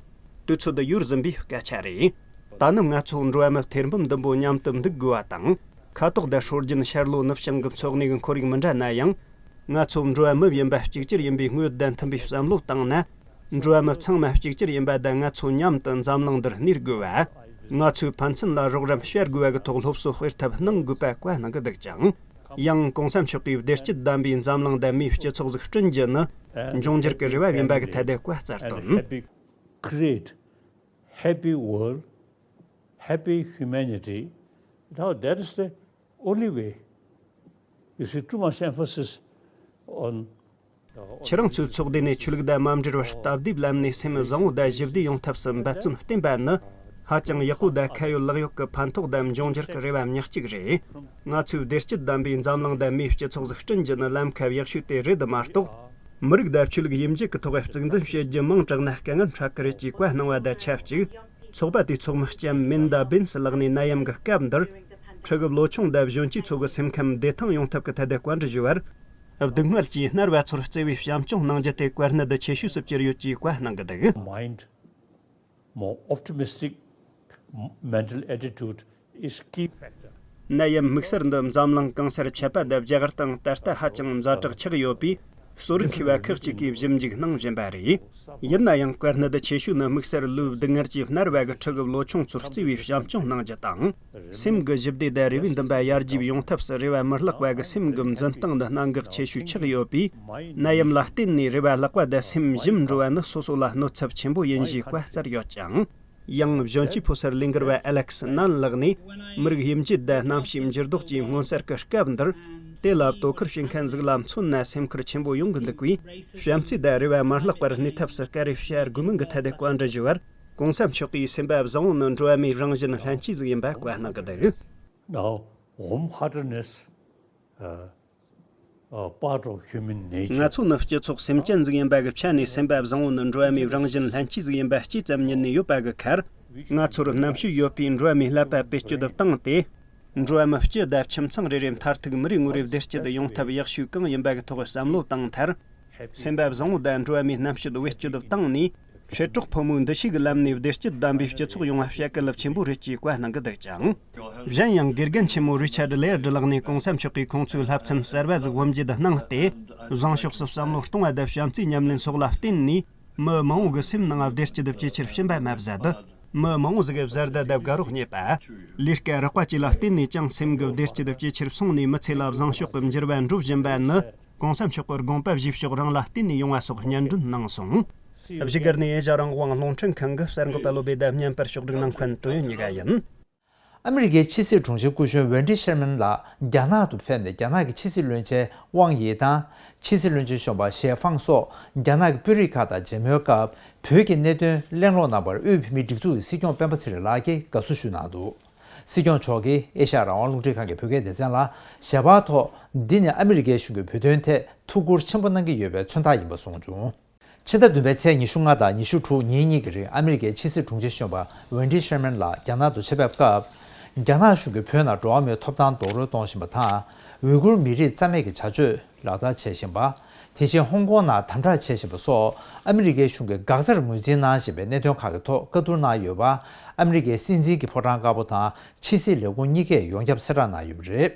དུས་ཚོད་ཡོལ་ཟིན་པའི་སྐད་ཆ་རེད། ད་ནི་ང་ཚོ་འགྲོ་བ་མི་ཐེར་འབུམ་བདུན་པོ་མཉམ་དུ་འདུག་དགོས་པ་དང་། ཁ་དོག་དང་སྲོལ་རྒྱུན། ཤར་ལྷོ་ནུབ་བྱང་གི་འཚོ་གནས་ཀྱི་ཁོར་ཡུག་མི་འདྲ་ན་ཡང་། ང་ཚོ་འགྲོ་བ་མི་ཡིན་པ་གཅིག་གྱུར་ཡིན་པའི་དངོས་དང་མཐུན་པའི་བསམ་བློ་བཏང་ན། འགྲོ་བ་མི་ཚང་མ་གཅིག་གྱུར་ཡིན་པ་དང་། ང་ཚོ་མཉམ་དུ་འཛམ་གླིང་འདིར་གནས་དགོས་པ། ང་ཚོའི་ཕན་ཚུན་ལ་རོགས་རམ་བྱེད་དགོས་པ་གི་ཐོག་སློབ་གསོ་སྤེལ་ཐབས་གནང་དགོས་པ་བཀའ་གནང་གི་འདུག་ཅིང་། ཡང་གོང་ས་མཆོག་གིས་བདེ་སྐྱིད་ལྡན་པའི་འཛམ་གླིང་དང་མིའི་སྤྱི་ཚོགས་ཟིག་བསྐྲུན་རྒྱུ་ནི་འབྱུང་འགྱུར་གྱི་རེ་བ་ཡིན་པ་གི་ཐད་དུ་བཀའ་སྩལ་དོན། Create happy world, happy humanity. Now that is the only way. You see, too much emphasis on ཁྱེད་རང་ཚོའི་ཚོགས་སྡེ་ནས་ཆོས་ལུགས་དང་མ་འབྲེལ་བར་སྟབས་བདེའི་ལམ་ནས་སེམས་བཟང་བོ་དང་ཞི་བདེ་ཡོང་ཐབས་སུ་འབད་བརྩོན་བསྟེན་པ་ནི་ཧ་ཅང་ཡག་པོ་དང་ཁ་ཡོད་ལག་ཡོད་ཀྱི་ཕན་ཐོགས་དང་འབྱུང་འགྱུར་གྱི་རེ་བ་མྱི་གཅིག་རེད། ང་ཚོས་བདེ་སྐྱིད་ལྡན་པའི་འཛམ་གླིང་དང་མིའི་སྤྱི་ཚོགས་ཟིག་བསྐྲུན་རྒྱུ་ནི་ལམ་ཁ་ཡག་ཤོས་དེ་རེད་མ་གཏོགས། མི་རིགས་དང་ཆོས་ལུགས་དབྱེ་འབྱེད་ཀྱི་ཐོག་གཙིགས་འཛིན་བྱེད་རྒྱུ་མང་དྲགས་ན་དཀའ་ངལ་འཕྲད་ཀྱི་རེད་ཅེས་བཀའ་གནང་བ་དང་ཆབས་ཅིག་ཚོགས་པ་དེའི་ཚོགས་མི་ལྕམ་མིན་ཌ་བིན་སི་ལགས་ནས་ནད་ཡམས་ཀྱི་སྐབས་འདིར། ཕྲུ་གུ་ལོ་ཆུང་དང་གཞོན་སྐྱེས་ཚོ་གི་སེམས་ཁམས་བདེ་ཐང་ཡོང་ཐབས་ཀྱི་ཐད་དུ་བཀའ་འདྲི་ཞུས་པར། སྡུག་བསྔལ་གྱིས་མནར་བ་ཚོར་བརྩེ་བའི་བྱམས་སྐྱོང་གནང་རྒྱུ་དེ་གལ་གནད་དུ་ཆེ་ཤོས་སུ་གྱུར་ཡོད་ཅེས་བཀའ་གནང་གི་འདུག། Mind, more optimistic mental attitude is key factor. ནད་ཡམས་དམིགས་བསལ་འདི་འཛམ་གླིང་གང་སར་ཁྱབ་པ་དང་རྒྱ་གར་དང་ད་ལྟ་ཧ་ཅང་ཛ་དྲག་ཆགས་ཡོད་པས། གསོ་རིག་མཁས་པ་ཁག་ཅིག་གིས་ཞིབ་འཇུག་གནང་བཞིན་པ་རེད། ཡིན་ན་ཡང་། བཀའ་གནད་ཆེ་ཤོས་ནི་དམིགས་བསལ་ལུས་སྡུག་བསྔལ་གྱིས་མནར་བ་གི་ཕྲུ་གུ་ལོ་ཆུང་ཚོར་བརྩེ་བའི་བྱམས་སྐྱོང་གནང་རྒྱུ་དང་། སེམས་ཀྱི་ཞི་བདེ་དང་རེ་བའི་འདུན་པ་ཡར་རྒྱས་ཡོང་ཐབས་སུ་རེ་བ་མི་བརླག་པ་གི་སེམས་ཀྱི་འཛིན་སྟངས་འདི་གནད་འགག་ཆེ་ཤོས་ཆགས་ཡོད་པས། ནད་ཡམས་ལ་བརྟེན་ནས་རེ་བ་བརླག་པ་དང་སེམས་ཞུམ་འགྲོ་བ་ནི་སོ་སོ་ལ་གནོད་ཚབས་ཆེན་པོ་ཡིན་ཞེས་བཀའ་སྩལ་ཡོད་ཅིང་། ཡང་། གཞོན་སྐྱེས་ཕོ་གསར་ལས་འགུལ་བ་ཨ་ལེག་སི་ནན་ལགས་ནས། མི་རིགས་དབྱེ་འབྱེད་དང་གནམ་གཤིས་འགྱུར་ལྡོག་བཅས་མངོན་གསལ་གྱི་སྐབས་འདིར། དེ་ལ་དོ་ཁུར་བྱེད་མཁན་ཟིག་ལ་མཚོན་ན་སེམས་ཁུར་ཆེན་པོ་ཡོང་གི་འདུག་པས། བྱམས་བརྩེ་དང་རེ་བ་མ་བརླག་པར་གནས་ཐབས་སུ་སྐད་རེ་བཤད་དགོས་མིན་གྱི་ཐད་དུ་བཀའ་འདྲི་ཞུས་པར། གོང་ས་མཆོག་གིས་སེམས་པ་བཟང་བོ་ནི་འགྲོ་བ་མིའི་རང་བཞིན་ལྷན་སྐྱེས་ཟིག་ཡིན་པ་བཀའ་གནང་གི་འདུག། Now, warm-heartedness, uh, uh, part of human nature. ང་ཚོ་ནི་སྤྱི་ཚོགས་སེམས་ཅན་ཟིག་ཡིན་པ་གི་ཆ་ནས། སེམས་པ་བཟང་བོ་ནི་འགྲོ་བ་མིའི་རང་བཞིན་ལྷན་སྐྱེས་ཟིག་ཡིན་པ་སྤྱི་ཙམ་ཉིད་ནས་ཡོད་པ་གི་ཁར། ང་ཚོར་རྣམ་དཔྱོད་ཡོད་པའི་འགྲོ་བ་མིའི་ཀླད་པ་བེད་སྤྱོད་བཏང་སྟེ། འགྲོ་བ་མི་སྤྱི་དང་ཁྱིམ་ཚང་རེ་རེ་མཐར་ཐུག་མི་རེ་ངོ་རེ་བདེ་སྐྱིད་ཡོང་ཐབས་ཡག་ཤོས་གང་ཡིན་པ་གི་ཐོག་བསམ་བློ་བཏང་མཐར། སེམས་པ་བཟང་བོ་དང་འགྲོ་བ་མིའི་རྣམ་དཔྱོད་བེད་སྤྱོད་བཏང་ནས། ཁྱེད་གྲོགས་ཕོ་མོའི་འདུ་ཤེས་ཀྱི་ལམ་ནས་བདེ་སྐྱིད་ལྡན་པའི་སྤྱི་ཚོགས་ཡོང་བ་བྱ་གི་རླབས་ཆེན་པོ་རེད་ཅེས་བཀའ་གནང་གི་འདུག་ཅིང་། གཞན་ཡང་དགེ་རྒན་ཆེན་མོ་རི་ཆར་ལེ་ཡར་ཌི་ལགས་ནས་གོང་ས་མཆོག་གིས་ཁོང་ཚོའི་བསླབ་ཚན་གསར་བ་ཟིག་དབུ་འབྱེད་གནང་སྟེ། བཟང་ཕྱོགས་སུ་བསམ་བློ་གཏོང་བ་དང་བྱམས་བརྩེའི་ཉམས་ལེན་སོགས་ལ་བརྟེན་ནས། མི་མང་བོ་གི་སེམས་ནང་བདེ་སྐྱིད་དང་ཇེ་ཆེར་ཕྱིན་པ་མ་ཟད། མི་མང་བོ་ཟིག་གི་བཟའ་ཟླ་དང་དགའ་རོགས་རྙེད་པ། ལས་ཀ་རག་པ་བཅས་ལ་བརྟེན་ནས་ཀྱང་སེམས་ཀྱི་བདེ་སྐྱིད་དང་ཇེ་ཆེར་སོང་ནས་མི་ཚེ་ལ་བཟང་ཕྱོགས་ཀྱི་འགྱུར་བ་འགྲོ་བཞིན་པ་ནི། གོང་ས་མཆོག་གི་དགོངས་པ་བཞེས་ཕྱོགས་རང་ལ་བརྟེན་ནས་ཡོང་བ་སོགས་སྙན་སྒྲོན་གནང་སོང་། བཞུགས་སྒར་ནས་ཨེ་ཤ་རང་དབང་རླུང་འཕྲིན་ཁང་གི་གསར་འགོད་པ་བློ་བྷེ་དང་བརྙན་པར་ཕྱོགས་སྒྲིག་གནང་མཁན་ཏོ་ཡོན་གཉིས་ཀ་ཡིན། ཨ་མི་རི་ཀའི་ཕྱི་སྲིད་དྲུང་ཆེ་སྐུ་གཞོན་ཝེན་ཏི་ཤེར་མན་ལགས་རྒྱ་ནག་ཏུ་ཕེབས་ནས། རྒྱ་ནག་གི་ཕྱི་སྲིད་བློན་ཆེན་ཝང་ཡི་དང་། ཕྱི་སྲིད་བློན་ཆེན་གཞོན་པ་ཞེ་ཧྥང་སོགས་རྒྱ་ནག་གི་དཔོན་རིགས་ཁག་དང་མཇལ་མོལ་སྐབས། བོད་ཀྱི་གནད་དོན་གླེང་སློང་གནང་བར་དབུས་བོད་མིའི་སྒྲིག་འཛུགས་ཀྱི་སྲིད་སྐྱོང་སྤེན་པ་ཚེ་རིང་ལགས་ཀྱིས་དགའ་བསུ་ཞུས་གནང་འདུག། སྲིད་སྐྱོང་མཆོག་གིས་ཨེ་ཤ་ཡ་རང་དབང་རླུང་འཕྲིན་ཁང་གི་བོད་སྐད་སྡེ་ཚན་ལ། ཞལ་པར་ཐོག་འདི་ནི་ཨ་མི་རི་ཀའི་གཞུང་གིས་བོད་དོན་ཐད་ཐུགས་ཁུར་ཆེན་པོ་གནང་གི་ཡོད་པའི་མཚོན་རྟགས་ཡིན་པ་གསུངས་བྱུང་། ཕྱི་ཟླ་བདུན་པའི་ཚེས་ཉི་ཤུ་ལྔ་དང་ཉི་ཤུ་དྲུག་ཉིན་གཉིས་ཀྱི་རིང་ཨ་མི་རི་ཀའི་ཕྱི་སྲིད་དྲུང་ཆེ་གཞོན་པ་ཝེན་ཏི་ཤེར་མན་ལགས་རྒྱ་ནག་ཏུ་ཆེད་ཕེབས་སྐབས། རྒྱ་ནག་གཞུང་གིས་བོད་ནང་འགྲོ་བ་མིའི་ཐོབ་ཐང་རྡོག་རོལ་གཏོང་བཞིན་པ་དང་། ཝུའི་གུར་མི་རིགས་རྩ་མེད་ཀྱི་བྱ་སྤྱོད་ལག་བསྟར་བྱེད་བཞིན་པ། དེ་བཞིན་ཧོང་ཀོང་ནང་དམ་དྲག་བྱེད་བཞིན་པ་སོགས་ཨ་མི་རི་ཀའི་གཞུང་གིས་དགག་རྩར་ངོས་འཛིན་གནང་བཞིན་པའི་གནད་དོན་ཁག་གི་ཐོག་བཀའ་བསྡུར་གནང་ཡོད་པ། ཨ་མི་རི་ཀའི་སྲིད་འཛིན་གྱི་ཕོ་བྲང་དཀར་པོ་དང་ཕྱི་སྲིད་ལས་ཁུངས་གཉིས་ཀས་ཡོངས་ཁྱབ་གསལ་བསྒྲགས་གནང་ཡོད་པ་རེད།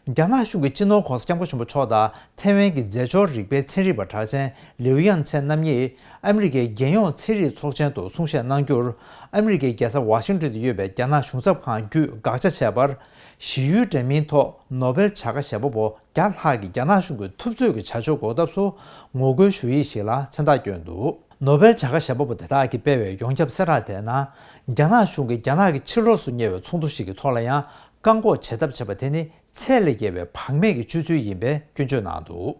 རྒྱ་ནག་གཞུང་གི་སྤྱི་ནོར་༧གོང་ས་༧སྐྱབས་མགོན་ཆེན་པོ་མཆོག་དང་ཐའེ་ཝན་གྱི་མཛད་གཙོ་རིག་པའི་ཚན་རིག་པ་གྲགས་ཅན་ལིའུ་ཡང་ཚན་རྣམ་གཉིས་ཨ་མི་རི་ཀའི་རྒྱལ་ཡོངས་ཚན་རིག་ཚོགས་ཆེན་དུ་གསུང་བཤད་གནང་རྒྱུར། ཨ་མི་རི་ཀའི་རྒྱལ་ས་ཝ་ཤིང་ཏོན་དུ་ཡོད་པའི་རྒྱ་ནག་གཞུང་ཚབ་ཁང་བརྒྱུད་དགག་བྱ་བྱས་པར། ཞི་ཡུལ་འདྲ་མིན་ཐོག་ནོ་བེལ་བྱ་དགའ་ཞལ་པོ་བོ་བརྒྱ་ལྷག་གིས་རྒྱ་ནག་གཞུང་གི་ཐུབ་ཚོད་ཀྱི་བྱ་སྤྱོད་འགོག་ཐབས་སུ་ངོ་རྒོལ་ཞུ་ཡིག་ཞིག་ལ་མཚན་རྟགས་བསྐྱོན་འདུག། ནོ་བེལ་བྱ་དགའ་ཞལ་པོ་བོ་དེ་དག་གིས་སྤེལ་བའི་ཡོངས་ཁྱབ་གསལ་བསྒྲགས་དེའི་ནང་། རྒྱ་ནག་གཞུང་གིས་རྒྱ་ནག་གི་ཕྱི་ལོགས་སུ་གཉེར་བའི་ཚོགས་འདུ་ཞིག་གི་ཐོག་ལ་ཡང་བཀག་འགོག་བྱེད་ཐབས་བྱས་པ་དེ་ནི་ཚད་ལས་བརྒལ་བའི་བག་མེད་ཀྱི་སྤྱོད་ཚུལ་ཡིན་པའི་སྐྱོན་བརྗོད་གནང་འདུག།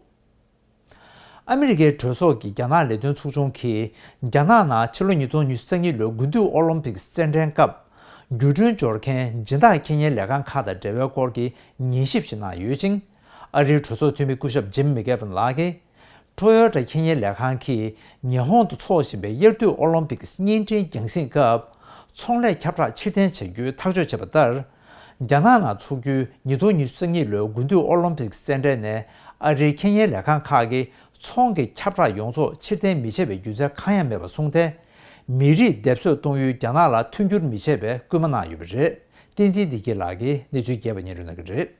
ཨ་མི་རི་ཀའི་གྲོས་ཚོགས་ཀྱི་རྒྱ་ནག་ལས་དོན་ཚོགས་ཆུང་གིས། རྒྱ་ནག་ནང་ཕྱི་ལོ་ཉིས་སྟོང་ཉི་ཤུ་རྩ་གཉིས་ལོའི་དགུན་དུས་ཨོ་ལིམ་པིག་རྩེད་འགྲན་སྐབས། འགྲུལ་འཕྲིན་འབྱོར་མཁན་སྦྱིན་བདག་ཁེ་ཉེན་ལས་ཁང་ཁག་དང་འབྲེལ་བའི་སྐོར་གྱི་ཉན་ཞིབ་ཞིག་གནང་ཡོད་ཅིང་། ཨ་རིའི་གྲོས་ཚོགས་འཐུས་མི་སྐུ་ཞབས་ཇིམ་མི་ཀེ་ཝན་ལགས་ཀྱིས། ཊོ་ཡོ་ཊ་ཁེ་ཉེན་ལས་ཁང་གིས་ཉི་ཧོང་དུ་འཚོགས་བཞིན་པའི་དབྱར་དུས་ཨོ་ལིམ་པིག་བརྙན་འཕྲིན་རྒྱང་སྲིང་སྐབས། ཚོང་ལས་ཁྱབ་བསྒྲགས་ཕྱིར་འཐེན་བྱ་རྒྱུའི་ཐག་གཅོད་བྱས་པ་ལྟར། རྒྱ་ནག་ནང་འཚོགས་རྒྱུའི་ཉིས་སྟོང་ཉི་ཤུ་རྩ་གཉིས་ལོའི་དགུན་དུས་ཨོ་ལིམ་པིག་རྩེད་འགྲན་ནས་ཨ་རིའི་ཁེ་ཉེན་ལས་ཁང་ཁག་གིས་ཚོང་གི་ཁྱབ་བསྒྲགས་ཡོངས་རྫོགས་ཕྱིར་འཐེན་མི་བྱེད་པའི་རྒྱུ་མཚན་གང་ཡང་མེད་པ་གསུངས་ཏེ། མི་རིགས་སྡེབ་གསོད་གཏོང་ཡུལ་རྒྱ་ནག་ལ་མཐུན་འགྱུར་མི་བྱེད་པའི་སྐུལ་མ་གནང་ཡོད་པ་རེད། བསྟན་འཛིན་བདེ་སྐྱིད་ལགས་ཀྱིས་གནས་ཚུལ་རྒྱས་པ་སྙན་སྒྲོན་གནང་གི་རེད།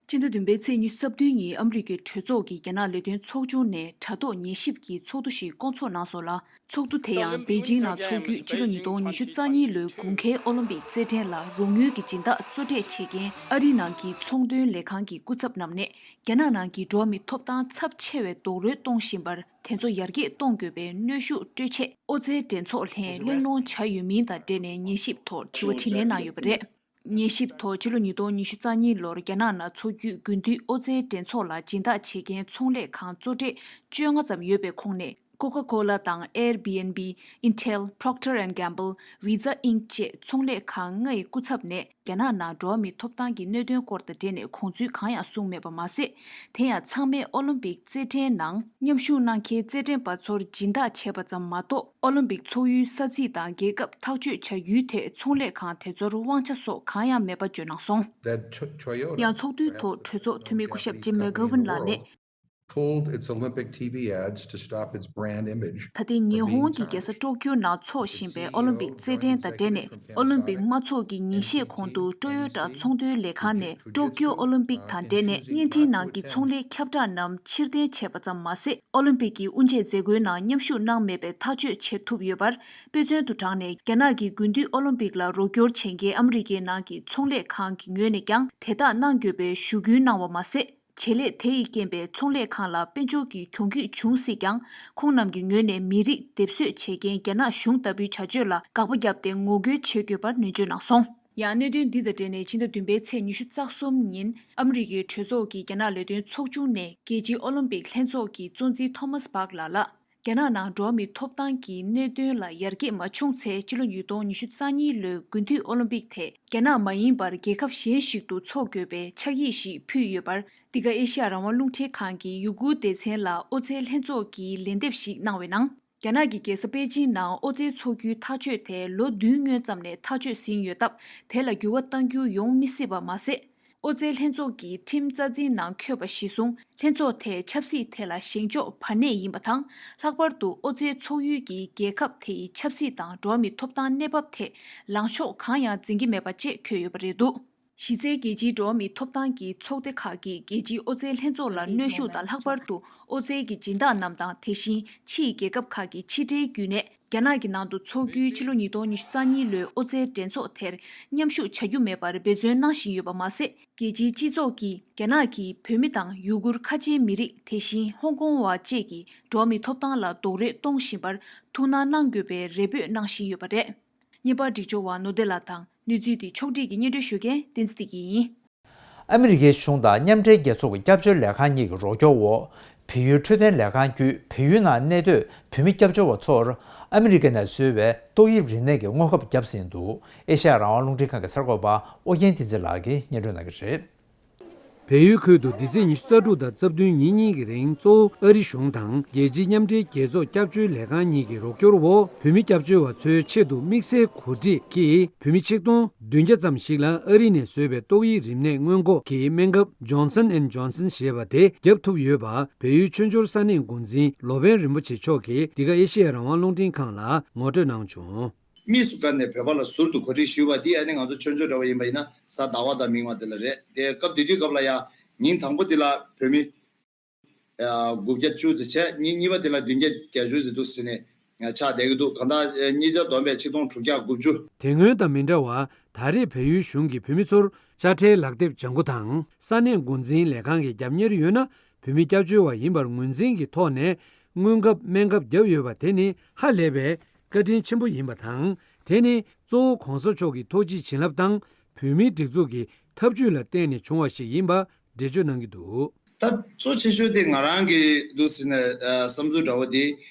སྤྱི་ཟླ་བདུན་པའི་ཚེས་ཉི་ཤུ་རྩ་བདུན་ཉིན་ཨ་མི་རི་ཀའི་གྲོས་ཚོགས་ཀྱི་རྒྱ་ནག་ལས་དོན་ཚོགས་ཆུང་ནས་དྲ་ཐོག་ཉན་ཞིབ་ཀྱི་ཚོགས་འདུ་ཞིག་བསྐོང་ཚོགས་གནང་སོང་ལ། ཚོགས་འདུ་དེ་ཡང་པེ་ཅིང་ནང་འཚོགས་རྒྱུའི་ཕྱི་ལོ་ཉིས་སྟོང་ཉི་ཤུ་རྩ་གཉིས་ལོའི་དགུན་ཁའི་ཨོ་ལིམ་པིག་རྩེད་འགྲན་ལ་རོགས་དངུལ་གྱི་སྦྱིན་བདག་གཙོ་གྲས་བྱེད་མཁན་ཨ་རི་ནང་གི་ཚོང་དོན་ལས་ཁང་གི་སྐུ་ཚབ་རྣམས་ནས། རྒྱ་ནག་ནང་གི་འགྲོ་བ་མིའི་ཐོབ་ཐང་ཚབས་ཆེ་བའི་རྡོག་རོལ་གཏོང་བཞིན་པར། དེ་ཚོ་ཡར་རྒྱས་གཏོང་དགོས་པའི་གནོན་ཤུགས་སྤྲོད་ཆེད། ཨོ་རྩལ་འགྲན་ཚོགས་ལྷན་གླེང་སློང་བྱ་ཡོད་མིན་དང་འབྲེལ་ནས་ཉན་ཞིབ་ཐོག་དྲི་བ་དྲིས་ལན་གནང་ཡོད་པ་རེད། ཉན་ཞིབ་ཐོག་ཕྱི་ལོ་ཉིས་སྟོང་ཉི་ཤུ་རྩ་གཉིས་ལོར་རྒྱ་ནག་ནང་འཚོགས་རྒྱུའི་དགུན་དུས་ཨོ་རྩལ་འགྲན་ཚོགས་ལ་སྦྱིན་བདག་བྱེད་མཁན་ཚོང་ལས་ཁང་གཙོ་གྲས་བཅོ་ལྔ་ཙམ་ཡོད་པའི་ཁོངས་ནས། ཀོ་ཁ་ཀོ་ལ་དང་། Airbnb། Intel། Procter and Gamble། Visa Inc བཅས་ཚོང་ལས་ཁང་ལྔ་ཡི་སྐུ་ཚབ་ནས། རྒྱ་ནག་ནང་འགྲོ་བ་མིའི་ཐོབ་ཐང་གི་གནད་དོན་སྐོར་དང་འབྲེལ་ནས་དགོངས་ཚུལ་གང་ཡང་གསུངས་མེད་པ་མ་ཟད། དེ་ཡང་ཚང་མས་ཨོ་ལིམ་པིག་རྩེད་འགྲན་ནང་མཉམ་ཞུགས་གནང་མཁན་རྩེད་འགྲན་པ་ཚོར་སྦྱིན་བདག་བྱས་པ་ཙམ་མ་གཏོགས། ཨོ་ལིམ་པིག་ཚོགས་ཡུལ་ས་ཚིགས་དང་རྒྱལ་ཁབ་ཐག་གཅོད་བྱ་ཡུལ་ཐད་ཚོང་ལས་ཁང་དེ་ཚོར་དབང་ཆ་སོགས་གང་ཡང་མེད་པ་བརྗོད་གནང་སོང་། That To- Toyota ཡང་ཚོགས་འདུའི་ཐོག་གྲོས་ཚོགས་འཐུས་མི་སྐུ་ཞབས་ཇིམ་མེ་གྷ་ཝན་ལགས་ནས། Pulled its Olympic T V ads to stop its brand image ད་ཐེངས་ཉི་ཧོང་གི་རྒྱལ་ས་ཀྲོ་ཀྱོ་ནང་འཚོགས་བཞིན་པའི་ཨོ་ལིམ་པིག་རྩེད་འགྲན་དང་འབྲེལ་ནས། ཨོ་ལིམ་པིག་དམག་ཚོགས་ཀྱི་ཉིན་ཤས་གོང་དུ་ཀྲོ་ཡོ་ཊ་ཚོང་དོན་ལས་ཁང་ནས་ཀྲོ་ཀྱོ་ཨོ་ལིམ་པིག་དང་འབྲེལ་ནས་བརྙན་འཕྲིན་ནང་གི་ཚོང་ལས་ཁྱབ་བསྒྲགས་རྣམས་ཕྱིར་འཐེན་བྱས་པ་ཙམ་མ་ཟད། ཨོ་ལིམ་པིག་གི་དབུ་འབྱེད་མཛད་སྒོའི་ནང་མཉམ་ཞུགས་གནང་མེད་པའི་ཐག་གཅོད་བྱེད་ཐུབ་ཡོད་པར། དཔེ་མཚོན་དུ་དྲངས་ནས། རྒྱ་ནག་གི་དགུན་དུས་ཨོ་ལིམ་པིག་ལ་རོགས་སྐྱོར་བྱེད་མཁན་ཨ་མི་རི་ཀའི་ནང་གི་ཚོང་ལས་ཁང་གི་ངོས་ནས་ཀྱང་དེ་དག་གནང་དགོས་པའི་ཞུ་སྐུལ་གནང་བ་མ་ཟད། བྱེད་ལས་དེ་ཡི་རྐྱེན་པས་ཚོང་ལས་ཁང་ལ་དཔལ་འབྱོར་གྱི་གྱོང་གུད་འབྱུང་སྲིད་ཀྱང་། ཁོང་རྣམས་ཀྱི་ངོས་ནས་མི་རིགས་སྡེབ་གསོད་བྱེད་མཁན་རྒྱ་ནག་གཞུང་ལྟ་བུའི་བྱ་སྤྱོད་ལ་དགག་པ་བརྒྱབ་སྟེ་ངོ་རྒོལ་བྱེད་དགོས་པར་ནན་བརྗོད་གནང་སོང་། ཡང་གནད་དོན་འདི་དང་འབྲེལ་ནས་ཕྱི་ཟླ་བདུན་པའི་ཚེས་ཉི་ཤུ་རྩ་གསུམ་ཉིན་ཨ་མི་རི་ཀའི་གྲོས་ཚོགས་ཀྱི་རྒྱ་ནག་ལས་དོན་ཚོགས་ཆུང་ནས་རྒྱལ་སྤྱིའི་ཨོ་ལིམ་པིག་ལྷན་ཚོགས་ཀྱི་གཙོ་འཛིན་ཐོ་མཱས་བྷག་ལགས་ལ། རྒྱ་ནག་ནང་འགྲོ་བ་མིའི་ཐོབ་ཐང་གི་གནད་དོན་ལ་ཡར་རྒྱས་མ་བྱུང་ཚེ། ཕྱི་ལོ་ཉིས་སྟོང་ཉི་ཤུ་རྩ་གཉིས་ལོའི་དགུན་དུས་ཨོ་ལིམ་པིག་དེ་རྒྱ་ནག་མ་ཡིན་པར་རྒྱལ་ཁབ་གཞན་ཞིག་ཏུ་འཚོགས་དགོས་པའི་ཕྱག་ཡིག་ཞིག་ཕུལ་ཡོད་པར། འདི་ག་ཨེ་ཤི་ཡ་རང་དབང་རླུང་འཕྲིན་ཁང་གི་ཡུ་གུར་སྡེ་ཚན་ལ་ཨོ་རྩལ་ལྷན་ཚོགས་ཀྱིས་ལན་འདེབས་ཤིག་གནང་བའི་ནང་། རྒྱ་ནག་གི་རྒྱལ་ས་པེ་ཅིང་ནང་ཨོ་རྩལ་འཚོགས་རྒྱུའི་ཐག་གཅོད་དེ་ལོ་བདུན་སྔོན་ཙམ་ནས་ཐག་གཅོད་ཟིན་ཡོད་སྟབས། དེ་ལ་འགྱུར་བ་གཏང་རྒྱུ་ཡོང་མི་སྲིད་པ་མ་ཟད། ཨོ་རྩལ་ལྷན་ཚོགས་ཀྱི་ཁྲིམས་རྩ་འཛིན་ནང་འཁོད་པ་གཞིར་བཟུང་། ལྷན་ཚོགས་དེས་ཆབ་སྲིད་ཐད་ལ་བཞེངས་ཕྱོགས་བར་གནས་ཡིན་པ་དང་། ལྷག་པར་དུ་ཨོ་རྩལ་ཚོགས་ཡུལ་གྱི་རྒྱལ་ཁབ་དེའི་ཆབ་སྲིད་དང་འགྲོ་བ་མིའི་ཐོབ་ཐང་གནས་བབ་ཐད་ལངས་ཕྱོགས་གང་ཡང་འཛིན་གྱི་མེད་པ་བཅས་འཁོད་ཡོད་པ་རེད་འདུག་གཞི་རྩའི་རྒྱལ་སྤྱིའི་འགྲོ་བ་མིའི་ཐོབ་ཐང་གི་ཚོགས་སྡེ་ཁག་གིས་རྒྱལ་སྤྱིའི་ཨོ་རྩལ་ལྷན་ཚོགས་ལ་གནོན་ཤུགས་དང་། ལྷག་པར་དུ་ཨོ་རྩལ་གྱི་སྦྱིན་བདག་རྣམས་དང་། དེ་བཞིན་ཕྱིའི་རྒྱལ་ཁབ་ཁག་གི་ཕྱི་དྲིལ་བརྒྱུད་ནས། རྒྱ་ནག་གི་ནང་དུ་འཚོགས་རྒྱུའི་ཕྱི་ལོ་ཉིས་སྟོང་ཉི་ཤུ་རྩ་གཉིས་ལོའི་ཨོ་རྩལ་འགྲན་ཚོགས་དེར་མཉམ་ཞུགས་བྱ་རྒྱུ་མེད་པར་འབད་བརྩོན་གནང་བཞིན་ཡོད་པ་མ་ཟད། རྒྱལ་སྤྱིའི་སྤྱི་ཚོགས་ཀྱིས་རྒྱ་ནག་གིས་བོད་མི་དང་ཡུ་གུར་ཁ་ཆེའི་མི་རིགས། དེ་བཞིན་ཧོང་ཀོང་བ་བཅས་ཀྱི་འགྲོ་བ་མིའི་ཐོབ་ཐང་ལ་རྡོག་རོལ་གཏོང་བཞིན་པར་ཐུགས་སྣང་གནང་དགོས་པའི་རེ་འབོད་གནང་བཞིན་ཡོད་པ་རེད། བརྙན་པར་སྒྲིག་སྦྱོར་བ་ནོར་བདེ་ལགས་དང་། གནས་ཚུལ་འདི་ཕྱོགས་སྒྲིག་གིས་སྙན་སྒྲོན་ཞུ་མཁན་བསྟན་འཛིན་བདེ་སྐྱིད་ཡིན། ཨ་མི་རི་ཀའི་གཞུང་དང་མཉམ་འབྲེལ་རྒྱལ་ཚོགས་ཀྱི་སྐྱབས་བཅོལ་ལས་ཁང་གཉིས་ཀྱི་རོགས་སྐྱོར་འོག་བལ་ཡུལ་འཕྲོད་བསྟེན་ལས་ཁང་བརྒྱུད་བལ་ཡུལ་ནང་གནས་སྡོད་བོད་མི་སྐྱབས་བཅོལ་བ་ཚོར་ཨ་མི་རི་ཀ་ནས་བཟོས་པའི་ཏོག་དབྱིབས་རིམས་ནད་ཀྱི་སྔོན་ཁབ་བརྒྱབ་ཟིན་འདུག་ཨེ་ཤ་ཡ་རང་དབང་རླུང་འཕྲིན་ཁང་གི་གསར་འགོད་པ་ཨོ་རྒྱན་བསྟན་འཛིན་ལགས་ཀྱིས་སྙན་སྒྲོན་གནང་གི་རེད། བལ་ཡུལ་ཁུལ་དུ་འདི་ཚེས་ཉི་ཤུ་རྩ་དྲུག་དང་རྩ་བདུན་ཉིན་གཉིས་ཀྱི་རིང་གཙོ་བོ་ཨ་རི་གཞུང་དང་རྒྱལ་སྤྱིའི་མཉམ་འབྲེལ་རྒྱལ་ཚོགས་སྐྱབས་བཅོལ་ལས་ཁང་གཉིས་ཀྱི་རོགས་སྐྱོར་འོག་བོད་མི་སྐྱབས་བཅོལ་བ་ཚོའི་ཆེད་དུ་དམིགས་བསལ་གོ་སྒྲིག་གིས་བོད་མི་ཆིག་སྟོང་བདུན་བརྒྱ་ཙམ་ཞིག་ལ་ཨ་རི་ནས་བཟོས་པའི་ཏོག་དབྱིབས་རིམས་ནད་སྔོན་འགོག་གི་སྨན་ཁབ་Johnson and Johnson ཞེས་པ་དེ་བརྒྱབ་ཐུབ་ཡོད་པ་བལ་ཡུལ་ཆོས་འབྱོར་ས་གནས་འགོ་འཛིན་ལོ་པཎ་རིན་པོ་ཆེ་མཆོག་གིས་འདི་ག་ཨེ་ཤེ་ཡ་རང་དབང་རླུང་འཕྲིན་ཁང་ལ་ངོ་སྤྲོད་གནང་བྱུང་། དམིགས་སུ་བཀར་ནས་བོད་པ་ལ་ཟུར་དུ་གོ་སྒྲིག་ཞུས་པ་འདི་ཨ་ནི་ང་ཚོ་ཆོས་འབྱོར་འདྲ་བོ་ཡིན་པ་ཡིན་ན་གཟའ་ཟླ་བ་དང་མིག་དམར་དེ་ལ་རེད། དེ་སྐབས་དེ་དུས་སྐབས་ལ་ཡ་ཉིན་དང་པོ་དེ་ལ་བོད་མི་དགུ་བརྒྱ་བཅུ་ཙམ་བྱས། ཉིན་གཉིས་པ་དེ་ལ་བདུན་བརྒྱ་བརྒྱད་ཅུ་ཙམ་འདུག་ཟེར་ནས་ཆགས་བསྡད་ཀྱི་འདུག་གང་ལྟར་གཉིས་ཆ་བསྡོམས་པས་ཆིག་སྟོང་དྲུག་བརྒྱ་དགུ་བཅུ། དེ་སྔོན་དང་མི་འདྲ་བར་ད་རེས་བལ་ཡུལ་གཞུང་གིས་བོད་མི་ཚོར་དཔྱ་ཁྲལ་ལག་དེབ་ལྗང་ཁུ་དང་ས་གནས་འགོ་འཛིན་ལས་ཁང་གི་རྒྱབ་གཉེར་ཡོད་ན་བོད་མི་སྐྱབས་བཅོལ་བ་ཡིན་པར་ངོས་འཛིན་གྱི་ཐོག་ནས་སྔོན་ཁབ་སྨན་ཁབ་བརྒྱབ་ཡོད་པ་དེ་ནི་ཧ་ལས་པའི་བཀའ་དྲིན་ཆེན་པོ་ཡིན་པ་དང་། དེ་ནི་གཙོ་བོ་གོང་ས་མཆོག་གི་ཐུགས་རྗེ་བྱིན་རླབས་དང་བོད་མིའི་སྒྲིག་འཛུགས་ཀྱི་ཐབས་ཇུས་ལ་བརྟེན་ནས་བྱུང་བ་ཞིག་ཡིན་པ་འགྲེལ་བརྗོད་གནང་གི་འདུག་ད་གཙོ་ཆེ་ཤོས་དེ་ང་རང་གི་འདུག་ཟེར་ན་བསམ་ཚུལ་འདྲ་བོ་དེ་